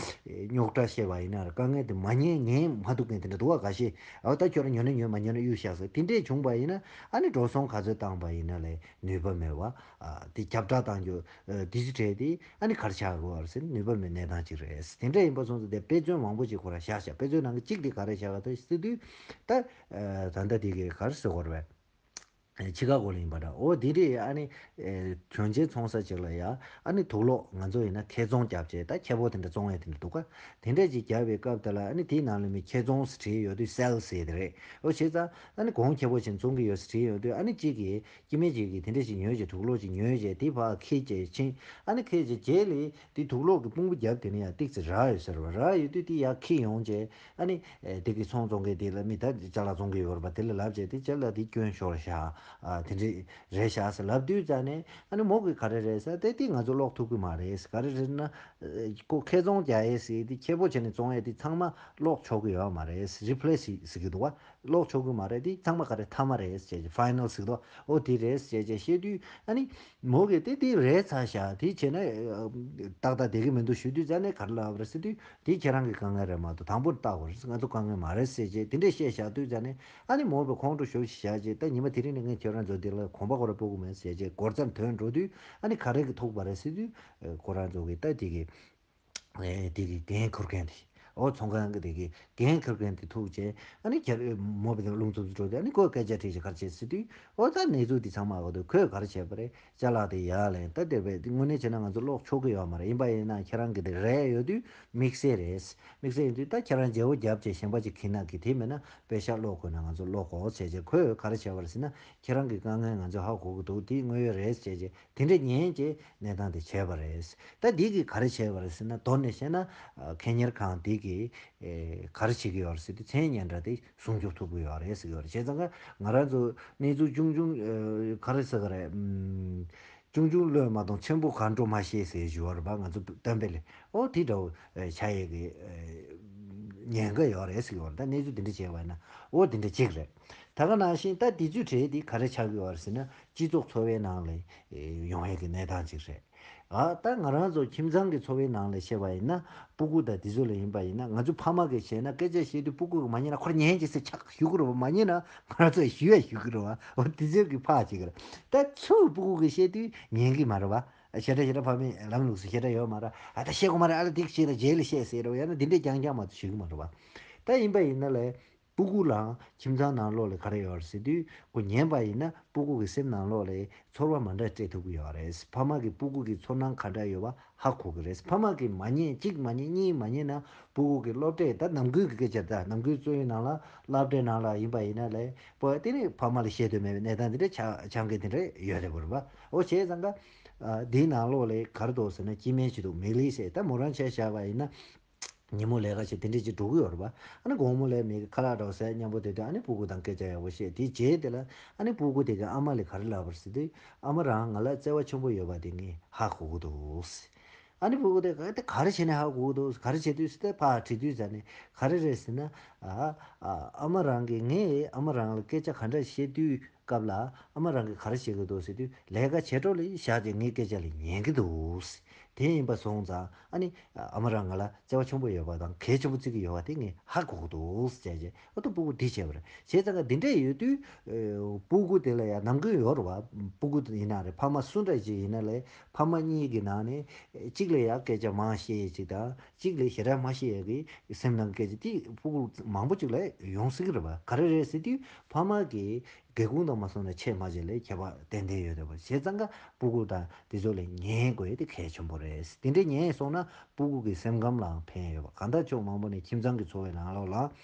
རྙོག་དྲ་བཤད་པ་ཡིན་ན་རེད། དཀའ་ངལ་དེ་མ་ཉན་ཉན་མ་ཐུབ་མཁན་དེ་འདྲ་འདུག་བ། འགའ་ཤས་ཨ་ད་ཁྱོད་རང་ཉོ་ན་ཉོས་མ་ཉོ་ན་གཡུག་བཞག་ཟེར་དེ་འདྲས་བྱུང་བ་ཡིན་ན་ཨ་ནི་འགྲོ་སོང་ག་ཚོད་བཏང་བ་ཡིན་ན་ལས་ནུས་པ་མེད་བ། དེ་ཁྱབ་བསྒྲགས་བཏང་རྒྱུ་དེ་ཚོ་བྲལ་ཏེ་ཨ་ནི་ག་རེ་ཆགས་དགོས་བ་ཟེར་ན་ནུས་པ་མེད་གནས་སྟངས་ཅིག་རེད། དེ་འདྲ་ཡིན་པ་སོང་ཙང་དེ་དཔེ་མཚོན་མང་པོ་ཅིག་ཁོ་རང་བཞག་བཞག་དཔེ་མཚོན་ནང་གི་གཅིག་དེ་ག་རེ་བཞག་ག་ད་ཟེར་དུས་ད་ད་ལྟ་དེ་གི་ག་རེ་ཟེར་དགོས་རེད་པས། ཕྱི་ཁ་གོ་ལ་ཡིན་པ་འདྲ། འོ་དེ་དེ་ཨ་ནི་གྱོན་ཆས་ཚོང་ས་ཅིག་ལ་ཡ་ཨ་ནི་དུག་ལོག་ང་ཚོ་ཡིན་ན་ཁེ་བཙོང་རྒྱབ་བྱས་ད་ཁེ་པོ་དེ་འདྲ་བཙོང་ཡས་དེ་འདྲ་འདུག་ག་དེ་འདྲ་ཅིག་རྒྱབ་པའི་སྐབས་དེ་ལ་ཨ་ནི་དེའི་ནང་ལ་མི་ཁེ་བཙོང་ཟེར་བྲིས་ཡོད་དུས་སེལ་ཟེར་དེ་རེད། འོ་བྱས་ཙང་ཨ་ནི་གོང་ཁེ་པོ་ཆེན་བཙོང་གི་ཡོད་ཟེར་བྲིས་ཡོད་དུས་ཨ་ནི་གཅིག་གིས་སྐྱེ་དམན་གཅིག་གིས་དེ་འདྲ་ཞིག་ཉོས་བྱས་དུག་ལོག་ཅིག་ཉོས་བྱས་དེ་ཕར་འཁྱེར་བྱས་ཕྱིན། ཨ་ནི་འཁྱེར་བྱས་རྗེས་ལ་དེ་དུག་ལོག་གི་ཕུང་པོ་རྒྱབ་དེ་ནས་ཡང་ཏིག་ཙི་རག་ཡོད་ཟེར་བ། རག་ཡོད་དུས་དེ་ཡར་འཁྱེར་ཡོང་བྱས་ཨ་ནི་དེ་གི་ཚོང་བཙོང་མཁན་དེ་ལ་མི་ད་ཅ་ལག་བཙོང་གི་ཡོད་རེད་པ། དེ་ལ་ལབ་བྱས་དེ་ཅ་ལག་དེ་སྐྱོན་ཤོར་བཞག་ཨ་དེ་འདྲ་རེད་བཞག་ཟེར་ལབ་དུས་ཙ་ནས་ཨ་ནི་མོ་གིས་ག་རེ་རེད་ཟེར་དེ་དེ་ང་ཚོ་སློག་ཐུབ་ཀྱི་མ་རེད། ག་རེ་རེད་ན་ཁོ་ཁེ་བཙོང་རྒྱག་ཡས་ཟེར་དེ་ཁེ་པོ་བྱས་ནས་བཙོང་ཡས་དེ་ཚང་མ་སློག་ཆོག་གི་ཡོད་མ་རེད། རི་པི་ལེ་སི་ཟེར་གྱི་འདུག་བ། སློག་ཆོག་གི་མ་རེད། དེ་ཚང་མ་ག་རེ་མཐའ་མ་རེད་ཟེར་བྱས་ཕའི་ནལ་ཟེར་གྱི་འདུག་འོ་དེ་རེད་ཟེར་བྱས་བཤད་དུས་ཨ་ནི་མོ་གིས་དེ་དེ་རེད་ཚར་བཞག་དེ་བྱས་ན་ཏག་ཏག་བསྡད་ཀྱི་མི་འདུག་ཞུ་དུས་ཙ་ནས་ག་རེ་ལབ་རེད་ཟེར་དུས་དེ་ཁྱེད་རང་གི་དཀའ་ངལ་རེད་མ་གཏོགས་དང་པོར་བལྟ་དགོས་རེད། ང་ཚོ་དཀའ་ངལ་མ་རེད་ཟེར་བྱས་དེ་འདྲས་བཤད་བཞག་དུས་ཙ་ནས་ཨ་ནི་མོ་བའི་ཁོང་ཁྲོ་ཞེ་པོ་ཞིག་བཞག་བྱས་ད་ཉི་མ་དེ་རིང་ནས་ངས་ཁྱེད་རང་ཚོ་འདི་ལ་གོམ་པ་ཁོ་རང་སྤོ་གི་མེད་ཟེར་བྱས་སྒོ་རྩར་ཐོན་འགྲོ་དུས་ཨ་ནི་ག་རེ་གི་ཐུག་པ་རེད་ཟེར་དུས་ཁོ་རང་ཚོ་གི་ད་དེ་གི་ཨེ་དེ་གི་འགན་འཁུར་མཁན་དེ། ཨོ་ཚོང་ཁང་གི་དེ་གི་འགན་འཁུར་མཁན་དེ་ཐུག་བྱས་ཨ་ནི་ཁྱེད་མོ་བི་དེ་རླུང་འཚུབ་འཚུབ་འགྲོ་དེ་ཨ་ནི་ཁོས་སྐད་ཆ་དྲིས་བྱས་ག་རེ་བྱས་ཟེར་དུས་ཨོ་ད་གནས་ཚུལ་དེ་ཚང་མ་ཨོ་དེ་ཁོས་ག་རེ་བྱས་པ་རེད། ཅ་ལག་དེ་ཡར་ལེན་ད་དེ་བས་དངོས་གནས་བྱས་ན་ང་ཚོ་སློག་ཆོག་གི་ཡོད་མ་རེད། ཡིན་པ་ཡིན་ན་ཁྱེད་རང་གི་དེ་རེད་ཡོད་དུས་དམིགས་བསལ་རེད། དམིགས་བསལ་ཡིན་དུས་ད་ཁྱེད་རང་བརྗེ་བོ་བརྒྱབ་བྱས་གཞན་པ་ཅིག་ཁྱེར་ན་གི་དེ་མེད་ན་པེ་ཤག་སློག་དགོས་ན་ང་ཚོ་སློག་གོ་བྱས་བྱས་ཁོས་ག་རེ་བྱས་པ་རེད་ཟེར་ན་ཁྱེད་རང་གི་དཀའ་ངལ་ང་ཚོས་ཧ་གོ་གི་འདུག་དེ་དངོས་ཡོད་རེད་བྱས་བྱས། དེ་འདྲ་ཉན་གྱི་གནས་སྟངས་དེ་བྱས་པ་རེད། ད་འདི་གིས་ག་རེ་བྱས་པ་རེད་ཟེར་ན་མདོར་ནས་བཤད་ན་ཁེ་གཉེར་ཁང་འདི་གིས་ག་རེ་བྱེད་ཀྱི་ཡོད་རེད་ཟེར་དུས་མཚན་སྙན་གྲགས་དེ་སྲུང་སྐྱོབ་ཐུབ་ཀྱི་ཡོད་རེད་ཟེར་གྱི་ཡོད་རེད། བྱས་ཙང་ཀ་ང་རང་ཚོ་གནས་ཚུལ་ཆུང་ཆུང་ག་རེ་ཟེར་གི་རེད། ཆུང་ཆུང་བློས་མ་གཏོང་ཆེན་པོ་གར་འགྲོ་མ་ཤེས་ཟེར་ཞུ་བ་རེད་པ། ང་ཚོ་སྟོན་པ་ལས་ཨོ་དེ་འདྲ་བོ་བྱ་ཡས་ཀྱི་ཉེན་ཁ་ཡོད་རེད་ཟེར་གྱི་ཡོད་རེད། ད་གནས་ཚུལ་དེ་འདྲ་བྱས་པ་ཡིན་ན་ཨོ་དེ་འདྲ་གཅིག་རེད། ད་ག་ནང་བཞིན་ད་དེ་ཚོའི་གྲས་དེ་ག་རེ་ཆགས་ཀྱི་ཡོད་རེད་ཟེར་ན་སྤྱི་ཚོགས་འཚོ་བའི་ནང་ལ་ཡོང་ཡས་ཀྱི་གནས་སྟངས་ཅིག་རེད། ཨ་ད་ང་རང་ཚོ་ཁྱིམ་ཚང་གི་འཚོ་བའི་ནང་ལ་བཤད་པ་ཡིན་ན་སྤུ་གུ་དང་དེ་ཚོ་ལ་ཡིན་པ་ཡིན་ན་ང་ཚོ་ཕ་མ་གིས་བཤད་ན་སྐད་ཆ་བཤད་དུས་སྤུ་གུ་གིས་མ་ཉན་ན་ཁོ་རང་ཉན་གྱི་ཟེར་ཆག་ཞུ་གི་རེད་པ། མ་ཉན་ན་ང་རང་ཚོ་ཞུ་ཡ་ཞུ་གི་རེད་པ། འོ་དེ་ཚོ་གི་ཕག་ཅིག་རེད། ད་ཚུར་སྤུ་གུ་གིས་བཤད་དུས་ཉན་གི་མ་རེད་པ། ཞེ་དྲག་ཞེ་དྲག་ཕ་མས་ལམ་ལུགས་སུ་ཞེ་དྲག་ཡོད་མ་རེད། ཨ་ད་བཤད་དགོས་མ་རེད། ཨ་ད་དེ་བཤད་ན་རྗེས་ལ་བཤད་ཟེར་རེད་པ། ཡང་ན་འདི་འདྲས་རྐྱང་རྐྱང་མ་གཏོགས་ཞུ་གི་མ་རེད་པ། ད་ཡིན་པ་ཡིན་ན་ལས། སྤུ་གུ་ལའང་ཁྱིམ་ཚང་ནང་ལོགས་ལ་ག་རེ་ཡོད་རེད་ཟེར་དུས། ཁོ་ཉན་པ་ཡིན་ན་སྤུ་གུ་གི་སེམས་ནང་ལོགས་ལ་ཚོར་བ་མ་འདྲ་སྤྲད་ཐུབ་ཀྱི་ཡོད་རེད། ཕ་མ་གིས་སྤུ་གུ་གི་ཚོར་སྣང་ག་འདྲ་ཡོད་པ་ཧ་གོ་གི་རེད། ཕ་མ་གིས་མ་ཉན། གཅིག་མ་ཉན། གཉིས་མ་ཉན་ན་སྤུ་གུ་གི་སློབ་གྲྭའི་ད་ནམ་རྒྱུན་གྱི་སྐད་ཆ། ད་ནམ་རྒྱུན་བཙོན་ཡིག་ནང་ལ་སློབ་གྲྭའི་ནང་ལ་ཡིན་པ་ཡིན་ན་ལས་པོ་དེ་ནི་ཕ་མ་ལ་བཤད་འདོད་མེད་པའི་གནས་སྟངས་དེ་འདྲ་ཆགས་ཆགས་མཁན་དེ་འདྲ་ཡོད་རེད་པ། འོ་བྱས་ཙང་ཀ་འདིའི་ནང་ལོགས་ལ་ག་རེ་འདུག་ཟེར་ན། སྐྱེ་དམན་ཅིག་འདུག་མི་ལི་ཟེར། ད་མོ་རང་ཆ་བཞག་པ་ཡིན་ན། ཉིན་མོ་ལས་ཀ་བྱེད། དེ་འདྲས་ཅིག་འགྲོ་གི་ཡོད་རེད་པ། ཨ་ནི་དགོང་མོ་ལ་མི་གི་ཁ་ལག་འདྲ་བོ་ཟས་མཉམ་པོ་དེ་དུས། ཨ་ནི་སྤུ་གུ་དང་སྐད་ཆ་ཡག་པོ་བཤད། དེའི་རྗེས་དེ་ལ་ཨ་ནི་སྤུ་གུ་དེ་གི་ཨ་མ་ལ་ག་རེ་ལབ་པ་རེད་ཟེར་དུས། ཨ་མ་རང་ང་ལ་བརྩེ་བ་ཆེན་པོ་ཡོད་པ་དེ་ངས་ཧ་གོ་གི་འདུག་ཨ་ནི་སྤུ་གུ་དེ་ག་དེ་ག་རེ་བྱས་ནས་ཧ་གོ་གི་འདུག་ག་རེ་བྱེད་དུས་ཟེར་ཏེ་ཕར་དྲི་དུས་ཙ་ནས། ག་རེ་རེད་ཟེར་ན། ཨ་ཨ་ཨ་མ་རང་གིས། ངས་ཨ་མ་རང་ལ་སྐད་ཆ་ག་འདྲ་བཤད་དུས་སྐབས་ལ། ཨ་མ་རང་གིས་ག་རེ་བྱེད་ཀྱི་འདུག་ཟེར་དུས། ལས་ཀ་བྱེད་འགྲོ་ལ་བཞག་བྱས་ངའི་སྐད་ཆ་ལ་ཉན་གྱི་འདུག་དེ་ཡིན་པ་སོང་ཙང་། ཨ་ནི་ཨ་མ་རང་ང་ལ་བརྩེ་བ་ཆེན་པོ་ཡོད་པ་དང་གལ་ཆེན་པོ་བརྩི་གི་ཡོད་པ་དེ་ངས་ཧ་གོ་གི་འདུག་ཟེར་བྱས། ཨ་ཏོ་སྤུ་གུ་འདི་བྱས་པ་རེད། བྱས་ཙང་ཀ་འདི་འདྲས་ཡོད་དུས། ཨེ། སྤུ་གུ་དེ་ལ་ཡང་ནམ་རྒྱུན་ཡོད་རེད་པ། སྤུ་གུ་ཡིན་ན་རེད། ཕ་མ་སུ་འདྲ་ཅིག་ཡིན་ན་ལས་ཕ་མ་གཉིས་ཀྱི་ནང་ནས་གཅིག་ལ་ཡང་སྐད་ཆ་མང་བཤད་ཡས་ཅིག་དང་། གཅིག་ལ་ཞེ་དྲག་མ་བཤད་ཡས་ཀྱི་སེམས་ནང་སྐད་ཆ་དེ་སྤུ་གུ་མང་པོ་ཅིག་ལ་ཡོང་སྲིད་ཀྱི་རེད་པ། ག་རེ་རེད་ཟེར་དུས། ཕ་མ་གིས་སྒེའུ་ཁུང་དང་མ་སོང་ན་ཆེ་མ་བྱས་ལས་ཁྱད་པར་ཏན་ཏན་ཡོད་རེད་པ། བྱས་ཙང་ཀ་སྤུ་གུ་དང་དེ་ཚོ་ལ་ཉན་དགོས་དེ་གལ་ཆེན་པོ་རེད། དེ་འདྲས་ཉན་སོང་ན་སྤུ་གུ་གི་སེམས་ཁམས་ལའང་ཕན་ཡོད་པ། གང་ལྟར་ཕྱོགས་མང་པོ་ནས་ཁྱིམ་ཚང་གི་འཚོ་བའི་ནང་ལོགས་ལ།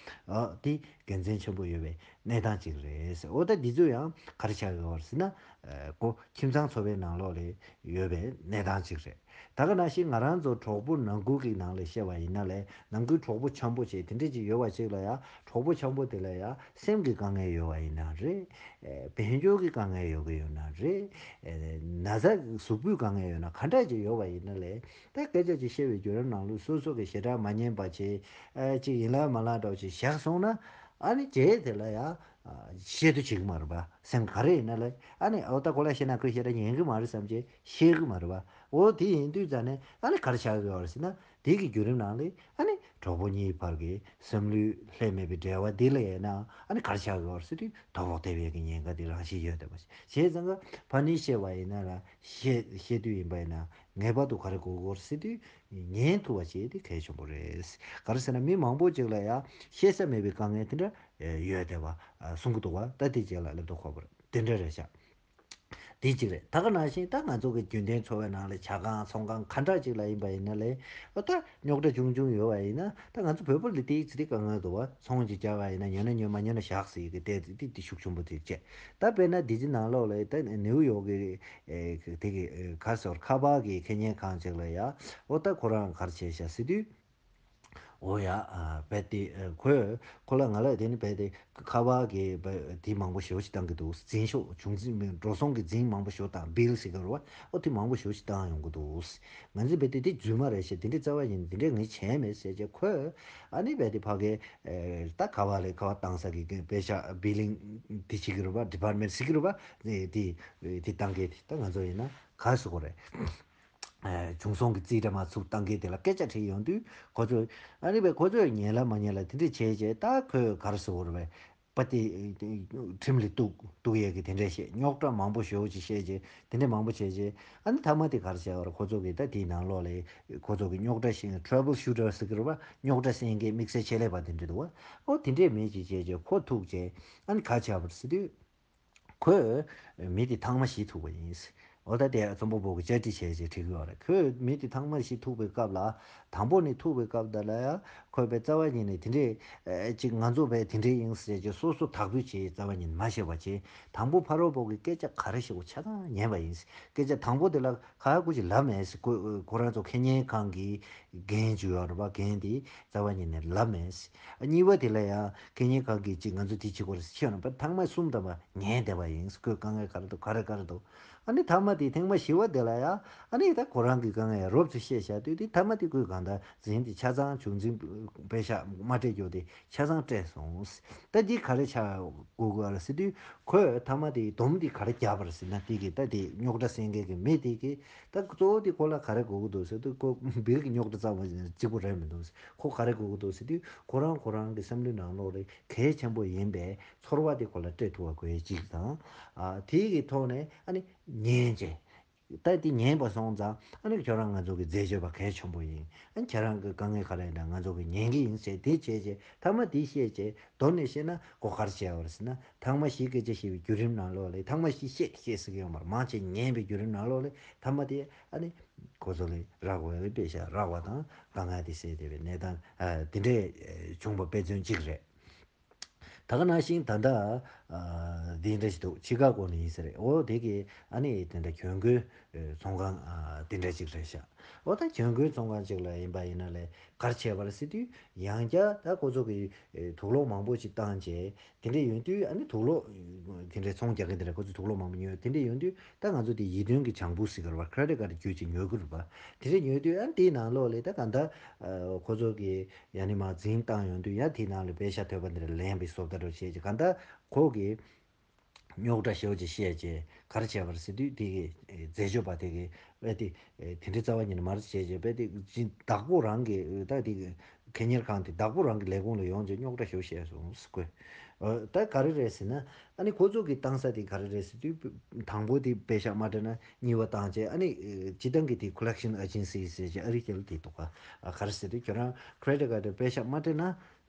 ཨ། དེ་དགེ་མཚན་ཆེན་པོ་ཡོད་པའི་གནས་སྟངས་ཅིག་རེད། འོ་ད་འདི་ཚོ་ཡང་ག་རེ་ཆགས་ཡོད་རེད་ཟེར་ན། ཨ། ཁོ་ཁྱིམ་ཚང་འཚོ་བའི་ནང་ལོགས་ལ་ཡོད་པའི་གནས་སྟངས་ཅིག་རེད། ད་ག་ནང་བཞིན་ང་རང་ཚོ་གྲོགས་པོ་ནང་ཁུལ་གྱི་ནང་ལ་བཤད་པ་ཡིན་ན་ལས། ནང་ཁུལ་གྲོགས་པོ་འཆམ་པོ་བྱས་དེ་འདྲས་ཅིག་ཡོད་པ་ཅིག་ལ་ཡང་། གྲོགས་པོ་འཆམ་པོ་དེ་ལ་ཡང་སེམས་ཀྱི་དཀའ་ངལ་ཡོད་པ་ཡིན་ན་རེད། ཨེ། དཔལ་འབྱོར་གྱི་དཀའ་ངལ་ཡོད་ཀྱི་ཡོད་ན་རེད། ཨེ། ན་ཚ་གཟུགས་པོའི་དཀའ་ངལ་ཡོད་ན། ག་འདྲ་ཅིག་ཡོད་པ་ཡིན་ན་ལས། ད་སྐད་ཆ་ཅིག་བཤད་པའི་བརྒྱུད་རིམ་ནང་ལོགས་སོ་སོ་གི་ཞེ་དྲག་མ་ཉན་པ་བྱས། ཨེ། ཅིག་ཡིན་ལ་མ་ལ་འདྲ་བོ་ཅིག་བཞག་སོང་ན། ཨ་ནི་རྗེས་དེ་ལ་ཡང་། ཨ། བཤད་དུ་བྱེད་ཀྱི་མ་རེད་པ། སེམས་ག་རེ་ཡིན་ན་ལས། ཨ་ནི་འོ་ད་ཁོ་ལ་བཤད་ན་ཁོས་ཞེ་དྲག་ཉན་གྱི་མ་རེད་བསམ་བྱས་བཤད་ཀྱི་མ་རེད་པ། འོ་དེ་ཡིན་དུས་ཙ་ནས་ཨ་ནི་ག་རེ་ཆགས་ཀྱི་ཡོད་རེད་ཟེར་ན། དེ་གི་བརྒྱུད་རིམ་ནང་ལས་ཨ་ནི་གྲོགས་པོ་གཉིས་བར་གྱི་སེམས་ལུས་ལྷད་མེད་པའི་འབྲེལ་བ་འདི་ལ་ཡིན་ན། ཨ་ནི་ག་རེ་ཆགས་ཀྱི་ཡོད་རེད་ཟེར་དུས། དོ་ཕོག་ཐེབས་ཡས་ཀྱི་ཉེན་ཁ་དེ་རང་བཞིན་ཡོད་བསྡད་པ་ཞིག་བྱས་ཙང་ཀ་ཕར་ནས་བཤད་པ་ཡིན་ན་ལ། བཤད་བཤད་དུས་ཡིན་པ་ཡིན་ན་ངེས་པར་དུ་ག་རེ་དགོས་ཀྱི་ཡོད་རེད་ཟེར་དུས། ཉན་ཐུབ་པ་བྱེད་དེ་གལ་ཆེན་པོ་རེད། ག་རེ་ཟེར་ན་མི་མང་པོ་ཅིག་ལ་ཡང་བཤད་ས་མེད་པའི་དཀའ་ངལ་དེ་འདྲ་ཡོད་བསྡད་པ་གསུང་གི་འདུག་པ། ད་དེ་རྗེས་ལ་ལབ་དུས་ཁོ་པར་དེ་འདྲ་རེད་ཤག་དེ་གཅིག་རེད། ད་ག་ནང་བཞིན་ད་ང་ཚོ་གི་རྒྱུན་ལྡན་འཚོ་བའི་ནང་ལ་ཇ་ཁང་ཚོང་ཁང་ག་འདྲ་ཅིག་ལ་ཡིན་པ་ཡིན་ན་ལས། ཨོ་ད་རྙོག་དྲ་ཆུང་ཆུང་ཡོད་པ་ཡིན་ན། ད་ང་ཚོ་བོད་པ་ལ་དེའི་ཚེ་རིག་དཀའ་ངལ་འདུག་པ། ཚོང་ཅིག་བྱ་བ་ཡིན་ན་ཉོས་ན་ཉོས། མ་ཉོས་ན་བཞག་ཟེར་གི་དེ་དེ་དེ་ཤུགས་ཆེན་པོ་དེ་བྱས། ད་དཔེར་ན་འདི་ཚོའི་ནང་ལོགས་ལ་ད་ནེའུ་ཡོག་གི་ཨེ་དེ་གི་ཨེ་ག་ཟེར། ཁ་པར་གི་ཁེ་ཉེན་ཁང་ཅིག་ལ་ཡ། ཨོ་ད་ཁོ་རང་ག་རེ་བྱས་ཤག་ཟེར་དུས། ཨོ་ཡ། ཨ། རྦད་དེ་ཨ་ཁོས་ཁོ་ལ་ང་ལ་དེ་ནི་རྦད་དེ་ཁ་པར་གི་རྦད་དེ་མང་པོ་ཞེ་པོ་ཅིག་བཏང་གི་འདུག་འཛིན་ཤོག་བྱུང་འཛིན་མི་འགྲོ་སོང་གི་འཛིན་མང་པོ་ཞེ་པོ་བཏང་། བིལ་ཟེར་གི་རེད་པ། ཨོ་དེ་མང་པོ་ཞེ་པོ་ཅིག་བཏང་ཡོང་གི་འདུག་ང་ཚོས་རྦད་དེ་དེ་རྫུན་མ་རེད་ཤག་དེ་འདྲའི་རྩ་བ་ཡིན། དེ་འདྲའི་ངས་བྱས་མེད་ཟེར་བྱས། ཁོས་ཨ་ནི་རྦད་དེ་ཕ་གི་ཨེ་ད་ཁ་པར་ལ་ཁ་པར་བཏང་ས་གི་པེ་ཤག་བིལ་ལིང་དེ་བྱེད་ཀྱི་རེད་པ། ཌི་པཱར་ཊི་མེན་ཊི་ཟེར་གི་རེད་པ། དེ་དེ་བཏང་གི། དེ་ད་ང་ཚོ་ཡིན་ན་ག་རེ་ཟེར་དགོས་རེད། ཨ། བྱུང་སོང་གི་རྩིས་ཁྲ་མ་ཚུགས་བཏང་མཁན་དེ་ལ་སྐད་ཆ་དྲིས་ཡོང་དུས། ཁོ་ཚོས་ཨ་ནི་བས་ཁོ་ཚོས་ཉན་ལ་མ་ཉན་ལ་དེ་འདྲས་བྱས་བྱས། ད་ཁོས་ག་རེ་ཟེར་དགོས་རེད་པས། པ་དེ་ཁྲིམས་ལ་གཏུག་གཏུག་ཡས་ཀྱི་དེ་འདྲས་བཤད། རྙོག་དྲ་མང་པོ་ཞེ་པོ་ཅིག་བཤད་བྱས། དེ་འདྲས་མང་པོ་བྱས་བྱས། ཨ་ནི་མཐའ་མ་དེ་ག་རེ་བྱས་པ་རེད། ཁོ་ཚོ་གིས་ད་དེའི་ནང་ལོགས་ལ་ཁོ་ཚོ་གི་རྙོག་དྲ་ཤེས་མཁན། ཊྲ་བལ་ཤུ་ཊར་ཟེར་གི་རེད་པ། རྙོག་དྲ་སེལ་མཁན་དམིགས་བསལ་ཆེད་ལས་པ་དེ་འདྲས་འདུག་པ། ཨོ་དེ་འདྲས་མི་ཅིག་བྱས་བྱས་ཁོ་ཐུག་བྱས། ཨ་ནི་ག་རེ་བྱས་པ་རེད་ཟེར་དུས། ཁོས་མི་དེ་ཐང་མ་བཞི་ཐུག་པ་ཡིན། འོ་ད་དེ་རྩོམ་པ་པོ་གིས་བཅར་འདྲི་བྱས་བྱས་བྲིས་ཀྱི་ཡོད་རེད། ཁོས་མི་དེ་ཐང་མ་བཞི་ཐུག་པའི་སྐབས་ལ། དང་པོ་ནས་ཐུག་པའི་སྐབས་དེ་ལ་ཡ། ཁོས་དཔེ་རྩ་བ་ཉིད་ནས་དེ་འདྲས་ཨེ་ཅིག་ང་ཚོ་དཔེ་དེ་འདྲས་ཡིན་ཟེར་བྱས་སོ་སོ་དག་པོ་བྱས་རྩ་བ་ཉིད་ནས་མ་བཤད་པ་བྱས། དང་པོ་ཕ་རོལ་པོ་གི་སྐད་ཆ་ག་རེ་བཤད་གོ་ཆ་ཚང་ཉན་པ་ཡིན། སྐད་ཆ་དང་པོ་དེ་ལ་ཁ་ཁུ་ཅིག་ལབ་མེད། ཁོ་ཁོ་རང་ཚོ་ཁེ་ཉེན་ཁང་གི་འགན་ཅིག་ཡོད་རེད་པ། འགན་དེ་རྩ་བ་ཉིད་ནས་ལབ་མེད། གཉིས་པ་དེ་ལ་ཡང་ཁེ་ཉེན་ཁང་གིས་ཅིག་ང་ཚོ་དེ་བྱེད་དགོས་རེད་ཟེར་ཁྱོད་རྣམ་པ་ཐང་མ་གསུམ་ཐམ་པ་ཉན་བསྡད་པ་ཡིན། ཁོས་དཀའ་ངལ་ག་རེ་འདུག་ག་རེ་ག་རེ་འདུག་ཨ་ནི་ཐ་མ་དེ་ཐེངས་མ་བཞི་པ་དེ་ལ་ཡང་ཨ་ནི་ད་ཁོ་རང་གི་དཀའ་ངལ་རོབ་ཙམ་བཤད་བཞག་དུས། དེ་ཐ་མ་དེ་ཁོས་གང་ལྟར་འཛིན་དེ་ཆ་ཚང་བྱུང་འཛིན་པེ་ཤག་མ་སྤྲད་རྒྱུ་དེ་ཆ་ཚང་སྤྲད་སོང་། ད་འདི་ག་རེ་ཆགས་དགོས་ཀྱི་རེད་ཟེར་དུས། ཁོས་ཐ་མ་དེ་སྡོམ་དེ་ག་རེ་བརྒྱབ་པ་རེད་ཟེར་ན། དེ་གི་ད་དེ་རྙོག་དྲ་སེལ་མཁན་གྱི་མི་དེ་གིས་ད་གཙོ་བོ་དེ་ཁོ་ལ་ག་རེ་དགོས་ཀྱི་འདུག་ཟེར་དུས། ཁོ་བིལ་གྱི་རྙོག་དྲ་རྩ་བ་ནས་གཅིག་པོ་རེད་མི་འདུག་ཁོ་ག་རེ་དགོས་ཀྱི་འདུག་ཟེར་དུས། ཁོ་རང་ཁོ་རང་གི་སེམས་ལུས་ནང་ལོགས་ལ་གལ་ཆེན་པོ་ཡིན་པའི་ཚོར་བ་དེ་ཁོ་ལ་སྤྲད་ཐུབ་པ་དགོས་གཅིག་དང་། ཨ། དེ་གི་ཐོག་ནས་ཨ་ནི་ཉན་བྱས། ད་དེ་ཉན་པ་སོང་ཙང་ཨ་ནི་ཁྱོད་རང་ང་ཚོ་གི་རྫས་སྦྱོར་བ་གལ་ཆེན་པོ་ཡིན། ཨ་ནི་ཁྱེད་རང་གི་དཀའ་ངལ་ག་རེ་ཡིན་ན་ང་ཚོ་གི་ཉན་གི་ཡིན་ཟེར་དེ་བྱས་རྗེས་མཐའ་མ་དེ་བཤད་རྗེས་མདོར་ནས་བཤད་ན་ཁོ་ག་རེ་བྱས་པ་རེད་ཟེར་ན། ཐེངས་མ་བཞི་སྐད་ཆ་བཤད་པའི་བརྒྱུད་རིམ་ནང་ལོགས་ལ་ཐེངས་མ་བཞི་བཤད་བཤད་ཟེར་གི་ཡོད་མ་རེད། མང་ཆེ་ཉན་པའི་བརྒྱུད་རིམ་ནང་ལོགས་ལ་མཐའ་མ་དེ་ཨ་ནི་ཁོ་ཚོ་ལ་རག་པ་ལ་དཔེ་ཤ་རག་པ་དང་དཀའ་ངལ་དེ་སེལ་བསྡད་པའི་གནས་སྟངས་དེ་འདྲས་བྱུང་བ་དཔེ་མཚོན་གཅིག་རེད། ད་ག་ནང་བཞིན་ད་ལྟ་འདི་འདྲ་ཞིག་འདུག་ཆི་ཀ་གོ་ནས་ཡིན་ས་རེད། འོ་དེ་གི་ཨ་ནི་དེ་འདྲ་གྱོན་གོས་ཚོང་ཁང་དེ་འདྲ་ཅིག་རེད་ཤག་འོ་ད་གྱོན་གོས་ཚོང་ཁང་ཅིག་ལ་ཡིན་པ་ཡིན་ན་ལས་ག་རེ་བྱས་པ་རེད་ཟེར་དུས་ཡང་བསྐྱར་ད་ཁོ་ཚོ་གི་དུག་སློག་མང་པོ་ཅིག་བཏང་རྗེས་དེ་འདྲ་ཡོང་དུས་ཨ་ནི་དུག་སློག་དེ་འདྲའི་ཚོང་རྒྱག་མཁན་དེ་འདྲ་ཁོ་ཚོ་དུག་སློག་མང་པོ་ཉོས། དེ་འདྲ་ཡོང་དུས་ད་ང་ཚོ་དེ་ཡིད་རྟོན་གྱི་བྱང་བུ་ཟེར་གི་རེད་པ། credit card་བརྒྱུད་ཅིག་ཉོ་གི་རེད་པ། དེ་འདྲ་ཉོས་དུས་ཨ་ནི་དེའི་ནང་ལོགས་ལ་ད་ག་ད་ཁོ་ཚོ་གི་ཡང་ནི་མ་འཛིང་བཏང་ཡོང་དུས་ཡང་དེའི་ནང་ལ་པེ་ཤ་ཐོད་པ་འདི་འདྲ་ལེན་པའི་བཟོ་ལྟ་འདྲ་བྱས་ཀྱི་ག་ད་ཁོ་གི་རྙོག་དྲ་ཞེ་པོ་ཅིག་བཤད་རྗེས་ག་རེ་བྱས་པ་རེད་ཟེར་དུས་དེ་གི་རྫས་སྦྱོར་བ་དེ་གི་ཨེ་དེ་དེ་འདྲའི་རྩ་བ་ཉིད་ནས་མ་རེད་བྱས་རྗེས་པས་དེ་བདག་པོ་རང་གི་ད་དེ་གི་ཁེ་གཉེར་ཁང་དེ་བདག་པོ་རང་གི་ལས་ཁུངས་ལ་ཡོང་རྗེས་རྙོག་དྲ་ཞེ་པོ་བཤད་སོང་ཟེར་གོ། ད་ག་རེ་རེད་ཟེར་ན་ཨ་ནི་ཁོ་ཚོ་གི་བཏང་ས་དེ་ག་རེ་རེད་ཟེར་དུས་དང་པོ་དེ་པེ་ཤ་མ་སྤྲད་ན་གཉིས་པ་བཏང་རྗེས་ཨ་ནི་སྤྱི་བཏང་གི་དེ་collection agency་ཟེར་རྗེས་ཨ་རི་སྐད་ལ་དེ་འདུག་ག་ག་རེ་ཟེར་དུས་ཁྱོད་རང་credit card་དེ་པེ་ཤ་མ་སྤྲད་ན་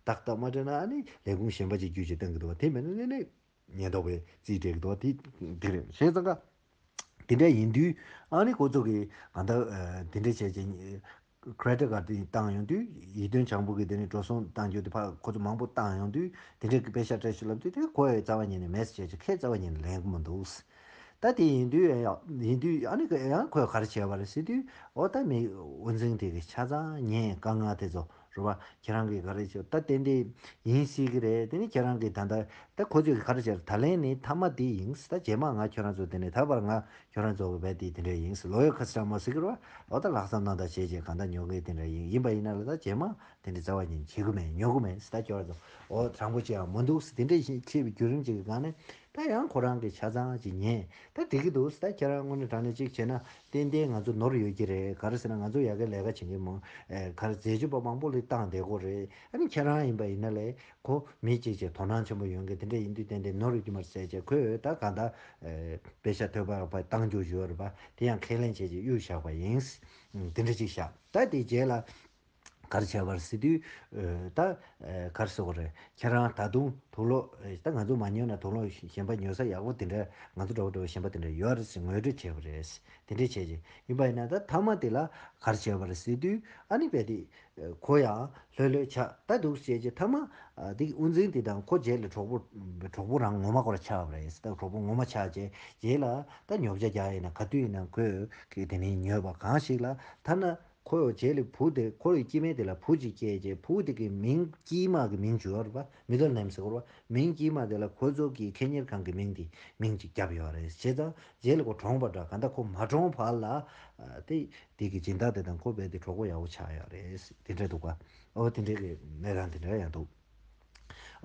ཏག་ཏག་མ་སྤྲད་ན་ཨ་ནི་ལས་ཁུངས་གཞན་པ་ཅིག་བརྒྱུད་བྱས་བཏང་གི་འདུག་ག་དེ་མིན་ན་ནས་ནས་ཉེན་རྟོག་པས་རྩིས་སྤྲད་ཀྱི་འདུག་ག་དེ་དེ་རེད། བྱས་ཙང་ཀ་དེ་འདྲ་ཡིན་དུས་ཨ་ནི་ཁོ་ཚོ་གི་གང་ལྟར་དེ་འདྲ་བྱས་རྗེས་credit card་དེ་བཏང་ཡོང་དུས་ཡིད་རྟོན་བྱང་བུ་གི་དེ་ནས་འགྲོ་སོང་བཏང་རྒྱུ་དེ་ཕར་ཁོ་ཚོ་མང་པོ་བཏང་ཡོང་དུས་དེ་འདྲ་གི་པེ་ཤ་སྤྲད་ཤོག་ལབ་དུས་དེ་ཁོ་ཡི་རྩ་བ་ཉིད་ནས་མེད་ཟེར་བྱས་རྗེས་ཁོས་རྩ་བ་ཉིད་ནས་ལེན་གི་མི་འདུག་ད་དེ་ཡིན་དུས་ཡང་ཡིན་དུས་ཨ་ནི་ཡང་ཁོས་ག་རེ་བྱས་པ་རེད་ཟེར་དུས་འོ་ད་མི་དབུ་འཛིན་དེ་གི་ཆ་ཚང་ཉན་དཀའ་ངལ་དེ་ཚོ་རེད་པ། ཁྱེད་རང་གིས་ག་རེ་བྱས་ད་ཏན་ཏན་ཡིན་སྲིད་གི་རེད། དེ་ནི་ཁྱེད་རང་གིས་ད་ལྟ་ད་ཁོ་ཚོས་ག་རེ་བྱས་ད་ལན་ནི་མཐའ་མ་དེ་ཡིན་ད་རྗེས་མ་ང་ཁྱོད་རང་ཚོ་དེ་ནས་ད་བར་ང་ཁྱོད་རང་ཚོ་གི་བས་དེ་དེ་འདྲ་ཡིན་loyal customer་ཟེར་གི་རེད་པ། འོ་ད་ལྷག་བསམ་རྣམ་དག་བྱས་རྗེས་གང་ལྟར་ཉོ་གི་དེ་འདྲ་ཡིན་ཡིན་པ་ཡིན་ན་ལ་ད་རྗེས་མ་དེ་འདྲ་རྩ་བ་ཉིད་བྱེད་གི་མེད་ཉོ་གི་མེད་ད་ཁྱོད་རང་ཚོ་འོ་དྲང་པོ་བྱེད་ཡང་མི་འདུག་དེ་འདྲ་ཞིག་བྱས་པའི་བརྒྱུད་རིམ་ཅིག་གི་སྒང་ནས། ད་ཡང་ཁོ་རང་གི་ཆ་ཚང་ཅིག་ཉན། ད་འགྲིག་གི་འདུག་ད་ཁྱེད་རང་དངོས་གནས་དྲང་གནས་གཅིག་བྱས་ན་ཏན་ཏན་ང་ཚོ་ནོར་ཡོད་ཀྱི་རེད། ག་རེ་ཟེར་ན་ང་ཚོ་ཡ་གི་ལས་ཀ་བྱེད་མཁན་མང་ཨེ་ག་རེ་རྫས་སྦྱོར་བ་མང་པོ་ལ་བཏང་བསྡད་ཀྱི་རེད། ཨ་ནི་ཁྱེད་རང་ཡིན་པ་ཡིན་ན་ལས་ཁོ་མི་གཅིག་བྱས་དོ་སྣང་ཆེན་པོ་ཡོད་མཁན་དེ་འདྲ་ཡིན་དུས་ཏན་ཏན་ནོར་ཡོད་ཀྱི་མ་རེད་ཟེར་བྱས་ཁོས་ད་གང་ལྟར་ཨེ་པེ་ཤ་ཐོད་པ་བཏང་རྒྱུ་ཞུ་བ་རེད་པ། དེ་ཡང་ཁས་ལེན་བྱས་རྗེས་གཡུག་བཞག་པ་ཡིན། དེ་འདྲ་ཅིག་བཞག་ད་དེ་རྗེས་ལ། ག་རེ་བྱས་པ་རེད་ཟེར་དུས། ཨ་ད་ཨ་ག་རེ་ཟེར་དགོས་རེད། ཁྱེད་རང་ད་དུང་དུག་སློག་ཨ་ད་ང་ཚོ་མ་ཉོས་ན་དུག་སློག་གཞན་པ་ཉོ་ས་ཡག་པོ་དེ་འདྲ་ང་ཚོ་འདྲ་བོ་འདྲ་བོ་གཞན་པ་དེ་འདྲ་ཡོད་རེད་ཟེར་ངོ་སྤྲོད་བྱས་པ་རེད། དེ་འདྲས་བྱས་རྗེས་ཡིན་པ་ཡིན་ན་ད་མཐའ་མ་དེ་ལ་ག་རེ་བྱས་པ་རེད་ཟེར་དུས་ཨ་ནི་རྦད་དེ་ཨ་ཁོ་ཡང་ལྷོད་ལྷོད་ཆགས་ད་འདུག་བྱས་རྗེས་མཐའ་མ་ཨ་དེ་དབུ་འཛིན་དེ་དང་ཁོ་རྗེས་ལ་གྲོགས་པོ་གྲོགས་པོ་རང་ངོ་མ་ཁོ་ར་ཆགས་པ་རེད། ད་གྲོགས་པོ་ངོ་མ་ཆགས་རྗེས་རྗེས་ལ་ད་ཉོ་ཆ་རྒྱག་ཡིན་ན་ག་དུས་ཡིན་ན་ཁོས་གི་དེ་ནས་ཉོས་པ་གང་ཞིག་ལ་ཐ་ན། ཁོ་རྗེས་ལ་བུ་དེ་ཁོ་རའི་སྐྱེ་དམན་དེ་ལ་བུ་གཅིག་སྐྱེས་རྗེས་བུ་དེ་གི་མིང་དཀྱིལ་མ་གི་མིང་བརྗོད་པ་རེད་པ། middle name་ཟེར་གོ་རེད་པ། མིང་དཀྱིལ་མ་དེ་ལ་ཁོ་ཚོ་གི་ཁེ་གཉེར་ཁང་གི་མིང་དེ་མིང་གཅིག་བརྒྱབ་ཡོད་རེད། བྱས་ཙང་རྗེས་ལ་ཁོ་གྲོངས་པ་འདྲ་ག་འདྲ་ཁོ་མ་གྲོངས་བར་ལ་དེ་དེ་གི་སྦྱིན་བདག་དེ་དང་ཁོ་རྦད་དེ་གྲོགས་པོ་ཡག་པོ་ཆགས་ཡོད་རེད། དེ་འདྲ་འདུག་ག་འོ་དེ་འདྲའི་གི་གནས་སྟངས་དེ་འདྲ་ཡང་འདུག་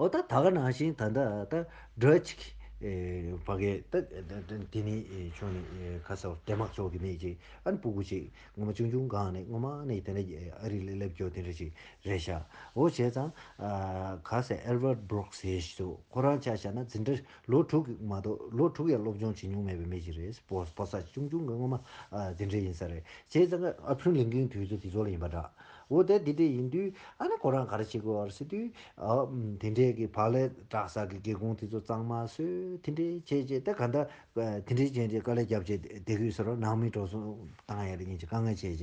འོ་ད་ད་ག་ནང་བཞིན་ད་ལྟ་ད་འགྲོ་ཅིག་ཨེ་ཕ་གི་ད་ད་ད་དེ་ནི་ཨེ་ཕྱོགས་ནི་ཨེ་ཁ་ས་ཌེན་མཱག་ཕྱོགས་ཀྱི་མི་ཅིག་ཨ་ནི་སྤུ་གུ་ཅིག་ངོ་མ་ཆུང་ཆུང་སྒང་ནས་ངོ་མ་ནས་དེ་འདྲ་ཨ་རི་ལ་སླེབས་རྒྱུ་དེ་འདྲ་ཅིག་རེད་ཤག་འོ་བྱས་ཙང་ཨ་ཁ་ས་ཨེ་ཌི་ཝར་ཌི་བྷུ་རུག་སི་ཟེར་ཞིག་འདུག་ཁོ་རང་ཆ་བཞག་ན་འཛིན་གྲྭ་ལོ་དྲུག་གི་མ་གཏོགས་ལོ་དྲུག་ཡང་སློབ་སྦྱོང་བྱེད་མྱོང་མེད་པའི་མི་ཅིག་རེད། ཕོ་ཕོ་གསར་ཆུང་ཆུང་གི་ངོ་མ་ཨ་དེ་འདྲ་ཡིན་ས་རེད། བྱས་ཙང་ཨ་ཕྲུག་ལིང་གིན་དུས་ཚོད་དེ་ཚོ་ལ་ཡིན་པ་འདྲ། འོ་དེ་འདི་འདྲས་ཡིན་དུས་ཨ་ནི་ཁོ་རང་ག་རེ་བྱེད་དགོས་བར་ཟེར་དུས་ཨ་དེ་འདྲས་ཀྱི་བག་ལེབ་བཀྲག་ས་གི་སྒེའུ་ཁུང་དེ་ཚོ་གཙང་མ་བཟོས་དེ་འདྲས་བྱས་བྱས་ད་ག་འདྲ་དེ་འདྲས་བྱས་བྱས་དཀའ་ལས་བརྒྱབ་བྱས་བསྡད་ཀྱི་ཡོད་ས་རེད། ནང་མི་འགྲོ་སོང་བཏང་ཡ་རེད་ཡིན་གྱི་དཀའ་ངལ་བྱས་བྱས་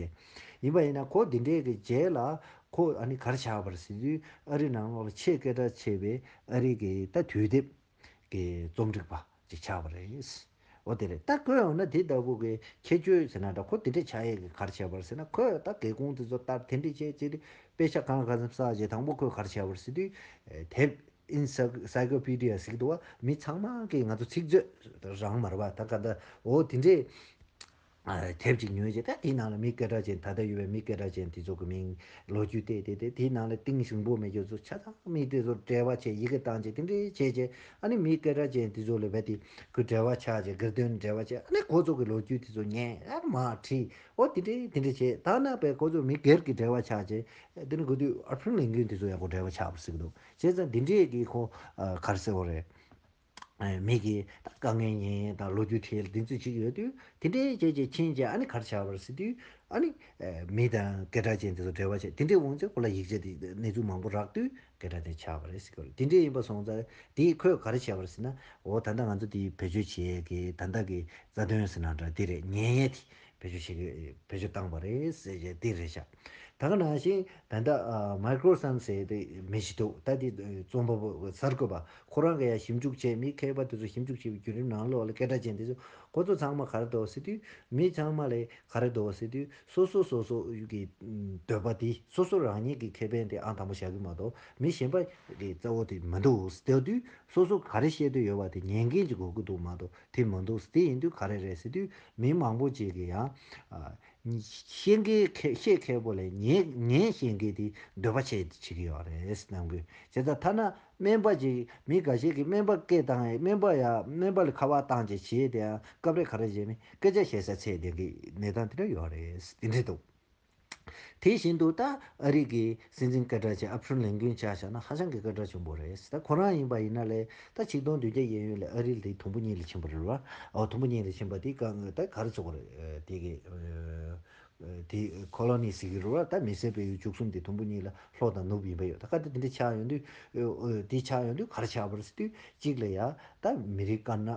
ཡིན་པ་ཡིན་ན་ཁོ་འདི་འདྲས་ཀྱི་རྗེས་ལ་ཁོ་ཨ་ནི་ག་རེ་བྱས་པ་རེད་ཟེར་དུས་ཨ་རི་ནང་ལོགས་ལ་ཆེས་སྐད་གྲགས་ཆེ་བའི་ཨ་རི་གི་ད་དུས་དེབ་ཀྱི་རྩོམ་སྒྲིག་པ་ཅིག་ཆགས་པ་རེད། འོ་དེ་རེད། ད་ཁོས་འོ་ན་དེ་ལྟ་བུ་གི་ཁྱད་ཆོས་ཟེར་ན་འདྲ་ཁོ་དེ་འདྲས་ཆགས་ཡས་ཀྱི་ག་རེ་བྱས་པ་རེད་ཟེར་ན་ཁོས་ད་སྒེའུ་ཁུང་དེ་ཚོ་ལྟར་དེ་འདྲས་བྱས་ཅིག་དཔེ་ཆ་གང་ག་ཙམ་བསགས་རྗེས་དང་པོ་ཁོས་ག་རེ་བྱས་པ་རེད་ཟེར་དུས་དེབ་ཨིན་སའི་ཀོ་པི་ཌི་ཡ་ཟེར་གི་འདུག་བ། མི་ཚང་མ་གིས་ང་ཚོ་ཚིག་མཛོད་རང་མ་རེད་བ། ད་ག་འདྲ་འོ་དེ་འདྲས་དེབ་ཅིག་ཉོས་རྗེས་ད་དེའི་ནང་ལ་མི་སྐད་གྲགས་ཅན་ད་ལྟ་ཡོད་པའི་མི་སྐད་གྲགས་ཅན་དེ་ཚོ་གི་མིང་ལོ་རྒྱུས་བལྟས་བལྟས་ཏེ་དེའི་ནང་ལ་གཏིང་ཞིབ་པོ་མེད་རྒྱུ་ཚོ་ཆ་ཚང་མི་དེ་ཚོ་འབྲེལ་བ་བྱས་ཡི་གེ་བཏང་རྗེས་དེ་འདྲས་བྱས་རྗེས་ཨ་ནི་མི་སྐད་གྲགས་ཅན་དེ་ཚོ་ལ་བལྟས་ཏེ་ཁོས་འབྲེལ་བ་ཆགས་རྗེས་སྒེར་དོན་འབྲེལ་བ་བྱས་ཨ་ནི་ཁོ་ཚོ་གི་ལོ་རྒྱུས་དེ་ཚོ་ཉན་ཨ་མ་བྲིས་ཨོ་དེ་འདྲས་དེ་འདྲས་བྱས་ད་ན་པའི་ཁོ་ཚོ་མི་སྒེར་གྱི་འབྲེལ་བ་ཆགས་རྗེས་དེ་ནི་གོ་དུས་ཨ་ཕྲུག་ལས་འགུལ་དེ་ཚོ་ཡང་ཁོ་འབྲེལ་བ་ཆགས་པ་ཟེར་གི་འདུག་བྱས་ཙང་དེ་འདྲས་ཀྱི་ཁོ་ག་རེ་ཟེར་བ་རེད། མི་གིས་ད་དཀའ་ངལ་མྱངས་དང་ལོ་རྒྱུས་ཐད་ལ་འདི་ཚོ་ཅིག་ཡོད་དུས་དེ་འདྲའི་བྱས་བྱས་ཕྱིན་བྱས་ཨ་ནི་ག་རེ་བྱ་བར་ཟེར་དུས་ཨ་ནི་མི་དང་སྐད་གྲགས་ཅན་དེ་ཚོ་འབྲེལ་བ་བྱས་དེ་འདྲའི་འོང་ཚེ་ཁོ་ལ་ཡིག་ཆ་དེ་གནས་ཚུལ་མང་པོ་རག་དུས་སྐད་གྲགས་ཅན་ཆགས་པ་རེད་ཟེར་གི་རེད། དེ་འདྲའི་ཡིན་པ་སོང་ཙང་དེས་ཁོས་ག་རེ་བྱས་པར་ཟེར་ན། འོ་ད་ལྟ་ང་ཚོ་དེ་བེད་སྤྱོད་བྱེད་ཡས་ཀྱི་ད་ལྟ་གི་རྩ་དོན་ཟེར་ན་འདྲ་དེ་རེད། ཉན་ཡས་དེ་བེད་སྤྱོད་བྱེད་ཀྱི་བེད་སྤྱོད་བཏང་པ་རེད་ཟེར་བྱས་དེ་རེད་ཤག་ད་ག་ནང་བཞིན་ད་ལྟ་མའི་ཀྲོ་སོབ་ཟེར་དེ་མི་ཞིག་འདུག་ད་དེ་རྩོམ་པ་པོ་གསར་འགོད་པ་ཁོ་རང་གིས་ཡང་ཞིབ་འཇུག་བྱས་མི་མཁས་པ་དེ་ཚོ་ཞིབ་འཇུག་བྱས་པའི་བརྒྱུད་རིམ་ནང་ལོགས་ལ་སྐད་གྲགས་ཅན་དེ་ཚོ་ཁོ་ཚོ་ཚང་མ་ག་རེ་འདུག་ཟེར་དུས་མི་ཚང་མ་ལས་ག་རེ་འདུག་ཟེར་དུས་སོ་སོ་སོ་སོ་གི་འདོད་པ་དེ་སོ་སོ་རང་ཉིད་ཀྱི་ཁེ་ཕན་དེ་ཨང་དང་པོ་བཞག་གི་མ་གཏོགས་མི་གཞན་པ་གི་རྩ་བོ་དེ་མི་འདུག་ཟེར་དུས་སོ་སོ་ག་རེ་བཤད་འདོད་ཡོད་པ་དེ་ཉན་མཁན་གྱི་དགོས་ཀྱི་འདུག་མ་གཏོགས་དེ་མི་འདུག་དེ་ཡིན་དུས་ག་རེ་རེད་ཟེར་དུས་མི་མང་པོ་ཅིག་གིས་ཡང་ཤེས་མཁན་ཤེས་མཁས་པོ་ལས་ཉན་ཤེས་མཁན་དེ་འདོད་པ་ཆེ་བྱེད་ཀྱི་ཡོད་རེད་ནང་དགོས་བྱས་ཙང་ཐ་ན་སྨན་པ་ཅིག་མི་འགའ་ཤས་ཀྱིས་སྨན་པ་སྐད་བཏང་ཡས་སྨན་པ་ཡ་སྨན་པ་ལ་ཁ་པར་བཏང་བྱས་བྱས་དེ་ཡང་སྐབས་རེ་ག་རེ་བྱས་ནས་སྐད་ཆ་བཤད་ས་ཚད་ལྡན་གྱི་གནས་སྟངས་དེ་འདྲ་ཡོད་རེད། དེ་འདྲ་འདུག་དེ་བཞིན་དུ་ད་ཨ་རི་གི་སྲིད་འཛིན་སྐད་གྲགས་ཅན་ཨབ་ཧྲུན་ལིན་ཀོན་ཆ་བཞག་ན་ཧ་ཅང་གི་སྐད་གྲགས་ཆེན་པོ་རེད། ད་ཁོ་རང་ཡིན་པ་ཡིན་ན་ལས་ད་ཆིག་སྟོང་བདུན་བརྒྱ་གཡས་གཡོན་ལ་ཨ་རི་ལ་དེ་དུམ་བུ་གཉིས་ལ་ཕྱིན་པ་རེད་བ། འོ་དུམ་བུ་གཉིས་ལ་ཕྱིན་པ་དེ་གང་ད་ག་རེ་ཚོགས་རེད་དེ་གི་དེ་ཁོ་ལོ་ནི་ཟེར་གི་རེད་བ། ད་མི་སེར་སྤེལ་ཡུལ་བཅུ་གསུམ་དེ་དུམ་བུ་གཉིས་ལ་ལྷོ་དང་ནུབ་ཡིན་པ་ཡོད། ད་ག་དེ་དེ་འདྲ་ཆགས་ཡོང་དུས་དེ་ཆགས་ཡོང་དུས་ག་རེ་ཆགས་པ་རེད་ཟེར་དུས་གཅིག་ལ་ཡ་ད་མི་རིགས་དཀར་ན་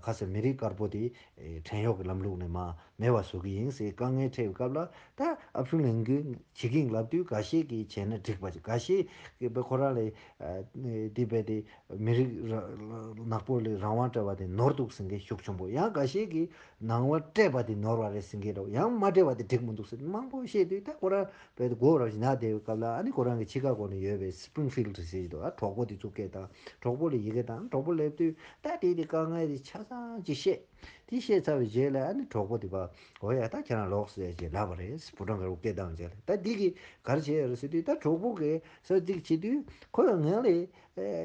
ག་ཟེར་མི་རིགས་དཀར་པོ་དེ་བྲན་གཡོག་གི་ལམ་ལུགས་ནས་མ། མེད་པ་བཟོ་གི་ཡིན་ཟེར་དཀའ་ངལ་འཕྲད་པའི་སྐབས་ལ་ད་ཨབ་ཧྲུན་ལིན་ཀོན་བྱེད་ཀྱིན་ལབ་དུས་འགའ་ཤས་ཀྱིས་བྱས་ན་འགྲིག་པ་ཅིག་འགའ་ཤས་ཀྱིས་དཔེ་ཁོ་རང་ལས་འདི་དཔེ་དེ་མི་རིགས་ནག་པོ་ལས་རང་དབང་སྤྲད་པ་དེ་ནོར་འདུག་ཟེར་མཁན་ཤུགས་ཆེན་པོ། ཡང་འགའ་ཤས་ཀྱིས་ནང་དབང་སྤྲད་པ་དེ་ནོར་བ་རེད་ཟེར་མཁན་འདྲ་བོ། ཡང་མ་སྤྲད་པ་དེ་འགྲིག་མི་འདུག་ཟེར་མང་པོ་བཤད་དུས་ད་ཁོ་རང་དཔེ་དེ་མགོ་རབ་ཞིག་ན་བསྡད་པའི་སྐབས་ལ་ཨ་ནི་ཁོ་རང་གི་ཆི་ཀ་གོ་ནས་ཡོད་པའི་སི་པྲིང་ཕིལ་ཌི་ཟེར་གྱི་འདུག་ཨ་གྲོགས་པོ་དེ་ཚོ་སྐད་བཏང་གྲོགས་པོ་ལ་ཡི་གེ་བཏང་གྲོགས་པོ་སླེབས་དུས་ད་དེ་དེ་དཀའ་ངལ་དེ་ཆ་ཚང་ཅིག་བཤད། དེ་བཤད་ཚར་བའི་རྗེས་ལ་ཨ་ནི་གྲོགས་པོ་དེ་པ་འོ་ཡ་ད་ཁྱེད་རང་ལོག་ཟེར་ཅེས་ལབ་པ་རེད། ཕོ་བྲང་དཀར་པོ་སྐད་བཏང་རྗེས་ལ་ད་འདི་གིས་ག་རེ་བྱས་ཡོད་རེད་ཟེར་དུས་ད་གྲོགས་པོ་གིས་ས་ཚིགས་བྱེད་དུས་ཁོ་ཡང་ངས་ལས་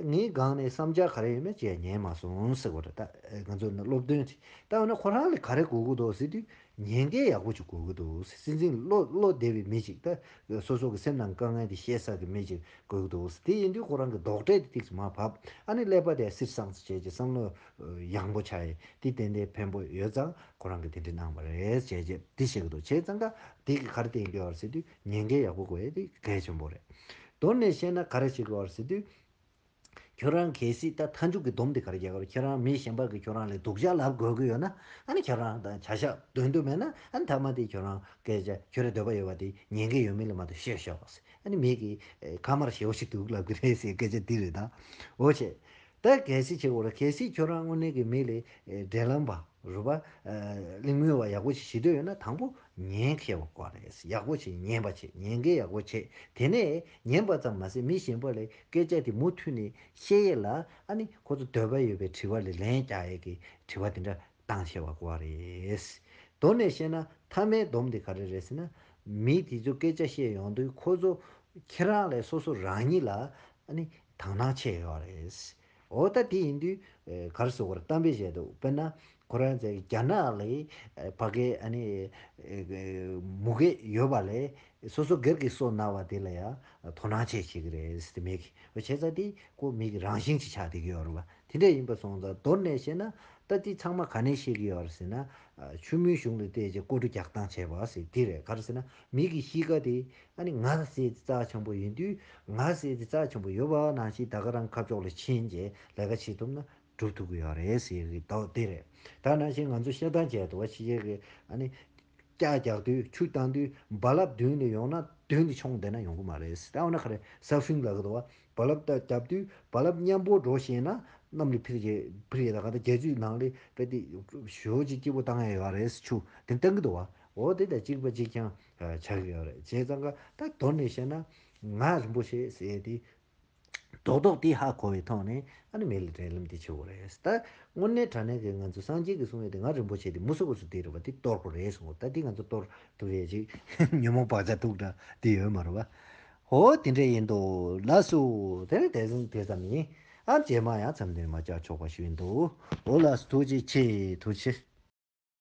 ངའི་སྒང་ནས་བསམ་འཆར་ག་རེ་ཡོད་མེད་ཅེས་ཉན་མ་སོང་ཟེར་བ་རེད། ད་ང་ཚོ་ནི་སློབ་སྟོན་ཅིག་ད་འོ་ན་ཁོ་རང་ལས་ག་རེ་དགོས་ཀྱི་འདུག་ཟེར་དུས་ཉན་མཁན་ཡག་པོ་ཅིག་དགོས་ཀྱི་འདུག་ཟེར། སྲིད་འཛིན་བློ་བློ་བདེ་བའི་མི་ཅིག་ད་སོ་སོ་གི་སེམས་ནང་དཀའ་ངལ་དེ་བཤད་ས་གི་མི་ཅིག་དགོས་ཀྱི་འདུག་ཟེར། དེ་ཡིན་དུས་ཁོ་རང་གི་རྡོག་ཁྲེས་དེ་ཏིག་ཙམ་མར་བབས། ཨ་ནི་ཀླད་པ་དེ་སིར་སངས་སུ་བྱས་ཀྱི་བསམ་བློ་ཡངས་པོ་ཆགས་ཡས་དེ་ཏན་ཏན་ཕན་པོ་ཡོད་ཙང་ཁོ་རང་གིས་དེ་འདྲ་གནང་བ་རེད་ཅེས་བྱས་དེ་བཤད་ཀྱི་འདུག་བྱས་ཙང་ཀ་དེ་གི་ག་རེ་བསྟན་གྱི་ཡོད་རེད་ཟེར་དུས་ཉན་མཁན་ཡག་པོ་དགོས་ཡས་དེ་གལ་ཆེན་པོ་རེད། མདོར་ནས་བཤད་ན་ག་རེ་བྱེད་དགོས་རེད་ཟེར་དུས། ཁྱོད་རང་གལ་སྲིད་ད་མཐའ་མཇུག་གི་སྡོམ་དེ་ག་རེ་རྒྱག་གི་རེད། ཁྱོད་རང་མི་གཞན་པ་གིས་ཁྱོད་རང་ལ་སྡུག་ཅག་ལབ་དགོས་ཀྱི་ཡོད་ན་ཨ་ནི་ཁྱོད་རང་དང་བྱ་བཞག་འདོན་འདོད་མེད་ན་ཨ་ནི་མཐའ་མ་དེ་ཁྱོད་རང་སྐད་ཆ་ཁྱོད་རའི་འདོད་པ་ཡོད་པ་དེ་ཉན་མཁན་ཡོད་མེད་ལ་མ་ལྟོས་བཤད་ཤོག་ཟེར། ཨ་ནི་མི་གིས་ཨེ་ཁ་མར་ཞེ་པོ་ཞིག་འདུག་ལབ་ཀྱི་རེད་ཟེར་སྐད་ཆ་འདི་རེད་ད། འོ་བྱས། ད་གལ་སྲིད་བྱེད་དགོས་རེད། གལ་སྲིད་ཁྱོད་རང་དངོས་གནས་ཀྱི་མི་ལ་ཨེ་འབྲེལ་ལམ་པ་རུ་བ་ཨེ་གླེང་མོལ་བ་ཡག་པོ་ཞིག་བྱེད་འདོད་ཡོད་ན་དང་པོ་ཉན་མཁས་པ་དགོས་རེད། ཡག་པོ་ཞིག་ཉན་པ་བྱེད། ཉན་མཁན་ཡག་པོ་བྱེད། དེ་ནས་ཉན་པ་ཙམ་མ་ཟད་མི་གཞན་པ་ལ་སྐད་ཆ་དེ་མུ་མཐུད་ནས་བཤད་ཡས་ལ་ཨ་ནི་ཁོ་ཚོ་འདོད་པ་ཡོད་པའི་དྲི་བ་ལ་ལན་རྒྱག་ཡས་ཀྱི་དྲི་བ་དེ་འདྲ་བཏང་ཤེས་པ་དགོས་པ་རེད། མདོར་ནས་བཤད་ན་མཐའ་མའི་སྡོམ་དེ་ག་རེ་རེད་ཟེར་ན། མི་དེ་ཚོ་སྐད་ཆ་བཤད་ཡོང་དུས་ཁོ་ཚོ་ཁྱེད་རང་ལས་སོ་སོ་རང་ཉིད་ལ་ཨ་ནི་དག་སྣང་ཆེ་ཡོད་རེད། འོ་ད་དེ་ཡིན་དུས་ག་རེ་ཟེར་དགོས་རེད། གཏམ་དཔེ་བཤད་དུས་དཔེར་ན་ཁོ་རང་ཚོའི་རྒྱ་ནག་ལ་ཕ་གའི་ཨ་ནི་མུ་གེ་ཡོད་པ་ལས། སོ་སོ་སྒེར་གྱི་སོ་ན་བ་དེ་ལ་ཡང་དོ་སྣང་བྱེད་བྱེད་ཀྱི་རེད་ཟེར་དེ་མི་གིས། བྱས་ཙང་དེ་ཁོ་མི་གི་རང་བཞིན་ཅིག་ཆགས་བསྡད་ཀྱི་ཡོད་རེད་བ། དེ་འདྲ་ཡིན་པ་སོང་ཙང་མདོར་ནས་བཤད་ན་ད་དེ་ཚང་མ་ག་ནས་ཤེས་ཀྱི་ཡོད་རེད་ཟེར་ན། ཆུ་མོའི་གཞུང་ལ་བལྟས་རྗེས་ཀོ་གྲུ་རྒྱག་སྟངས་བྱས་པ་ཟེར་དེ་རེད། ག་རེ་ཟེར་ན་མི་གི་གཤིས་ཀ་དེ་ཨ་ནི་ང་ཟེར་དེ་རྩ་ཆེན་པོ་ཡིན་དུས་ང་ཟེར་དེ་རྩ་ཆེན་པོ་ཡོད་པ་ནང་བཞིན་ད་ག་རང་ཁ་ཕྱོགས་ལ་ཕྱིན་རྗེས་ལས་ཀ་བྱེད་ཐུབ་ན་སྒྲུབ་ཐུབ་ཀྱི་ཡོད་རེད་ཟེར་གི་ད་དེ་རེད། ད་ནང་བཞིན་ང་ཚོ་བཤད་སྟངས་བྱས་འདུག་བ། ཕྱི་རྒྱལ་གི་ཨ་ནི། ལྕགས་རྒྱག་དུས་ཆུ་བཏང་དུས་རྦ་རླབས་མདུན་ནས་ཡོང་ན་མདུན་ནས་མཆོང་བསྡད་ན་ཡོང་གི་མ་རེད། ད་འོ་ན་ག་རེ་སར་ཕིང་ལབ་གི་འདུག་བ། རྦ་རླབས་ད་བརྒྱབ་དུས་རྦ་རླབས་མཉམ་པོ་འགྲོ་ཤེས་ན་གནམ་ལ་འཕུར་རེད། འཕུར་རེད། ད་ག་ད་རྒྱ་ཇུས་ནང་ལ་དཔེ་དེ་ཞོ་ཅིག་སྐྱིད་པོ་བཏང་ཡ་ཡོད་རེད། ཆུ་དེ་བཏང་གི་འདུག་བ། འོ་དེ་དང་གཅིག་པ་གཅིག་རྐྱང་ཆགས་ཀྱི་ཡོད་རེད། བྱས་ཙང་ཀ་ད་མདོར་ནས་བཤད་ན་ང་རིན་པོ་ཆེ་ཟེར་དེ། རྡོག་རྡོག་དེ་ཧ་གོ་བའི་ཐོག་ནས་ཨ་ནི་མི་ལ་འབྲེལ་ལམ་དེ་བྱེད་དགོས་རེད། ད་དངོས་གནས་དྲང་གནས་ཀྱི་ང་ཚོ་སངས་རྒྱས་ཀྱིས་གསུངས་ཡོད་དེ་ང་རིན་པོ་ཆེ་དེ་མུ་སུ་གུ་སུ་དེ་རེད་བ། དེ་གཏོར་དགོས་རེད་གསུངས། ད་དེ་ང་ཚོ་གཏོར་ཐུབ་ཡས་ཅིག་ཉོན་མོངས་བག་ཆགས་དུག་འདྲ་དེ་ཡོད་མ་རེད་བ། ཧོ་དེ་འདྲ་ཡིན་དོ། ལགས་སོ། དེ་ནི་དེ་ཙམ་དེ་ཙམ་ཡིན། ཨ་རྗེས་མ་ཡང་མཚམས་འདིར་མ་བཅར་ཆོག་པ་ཞུ་ཡིན་དོ། ཨོ་ལགས་སོ། ཐུགས་རྗེ་ཆེ། ཐུགས་རྗེ་ཆེ།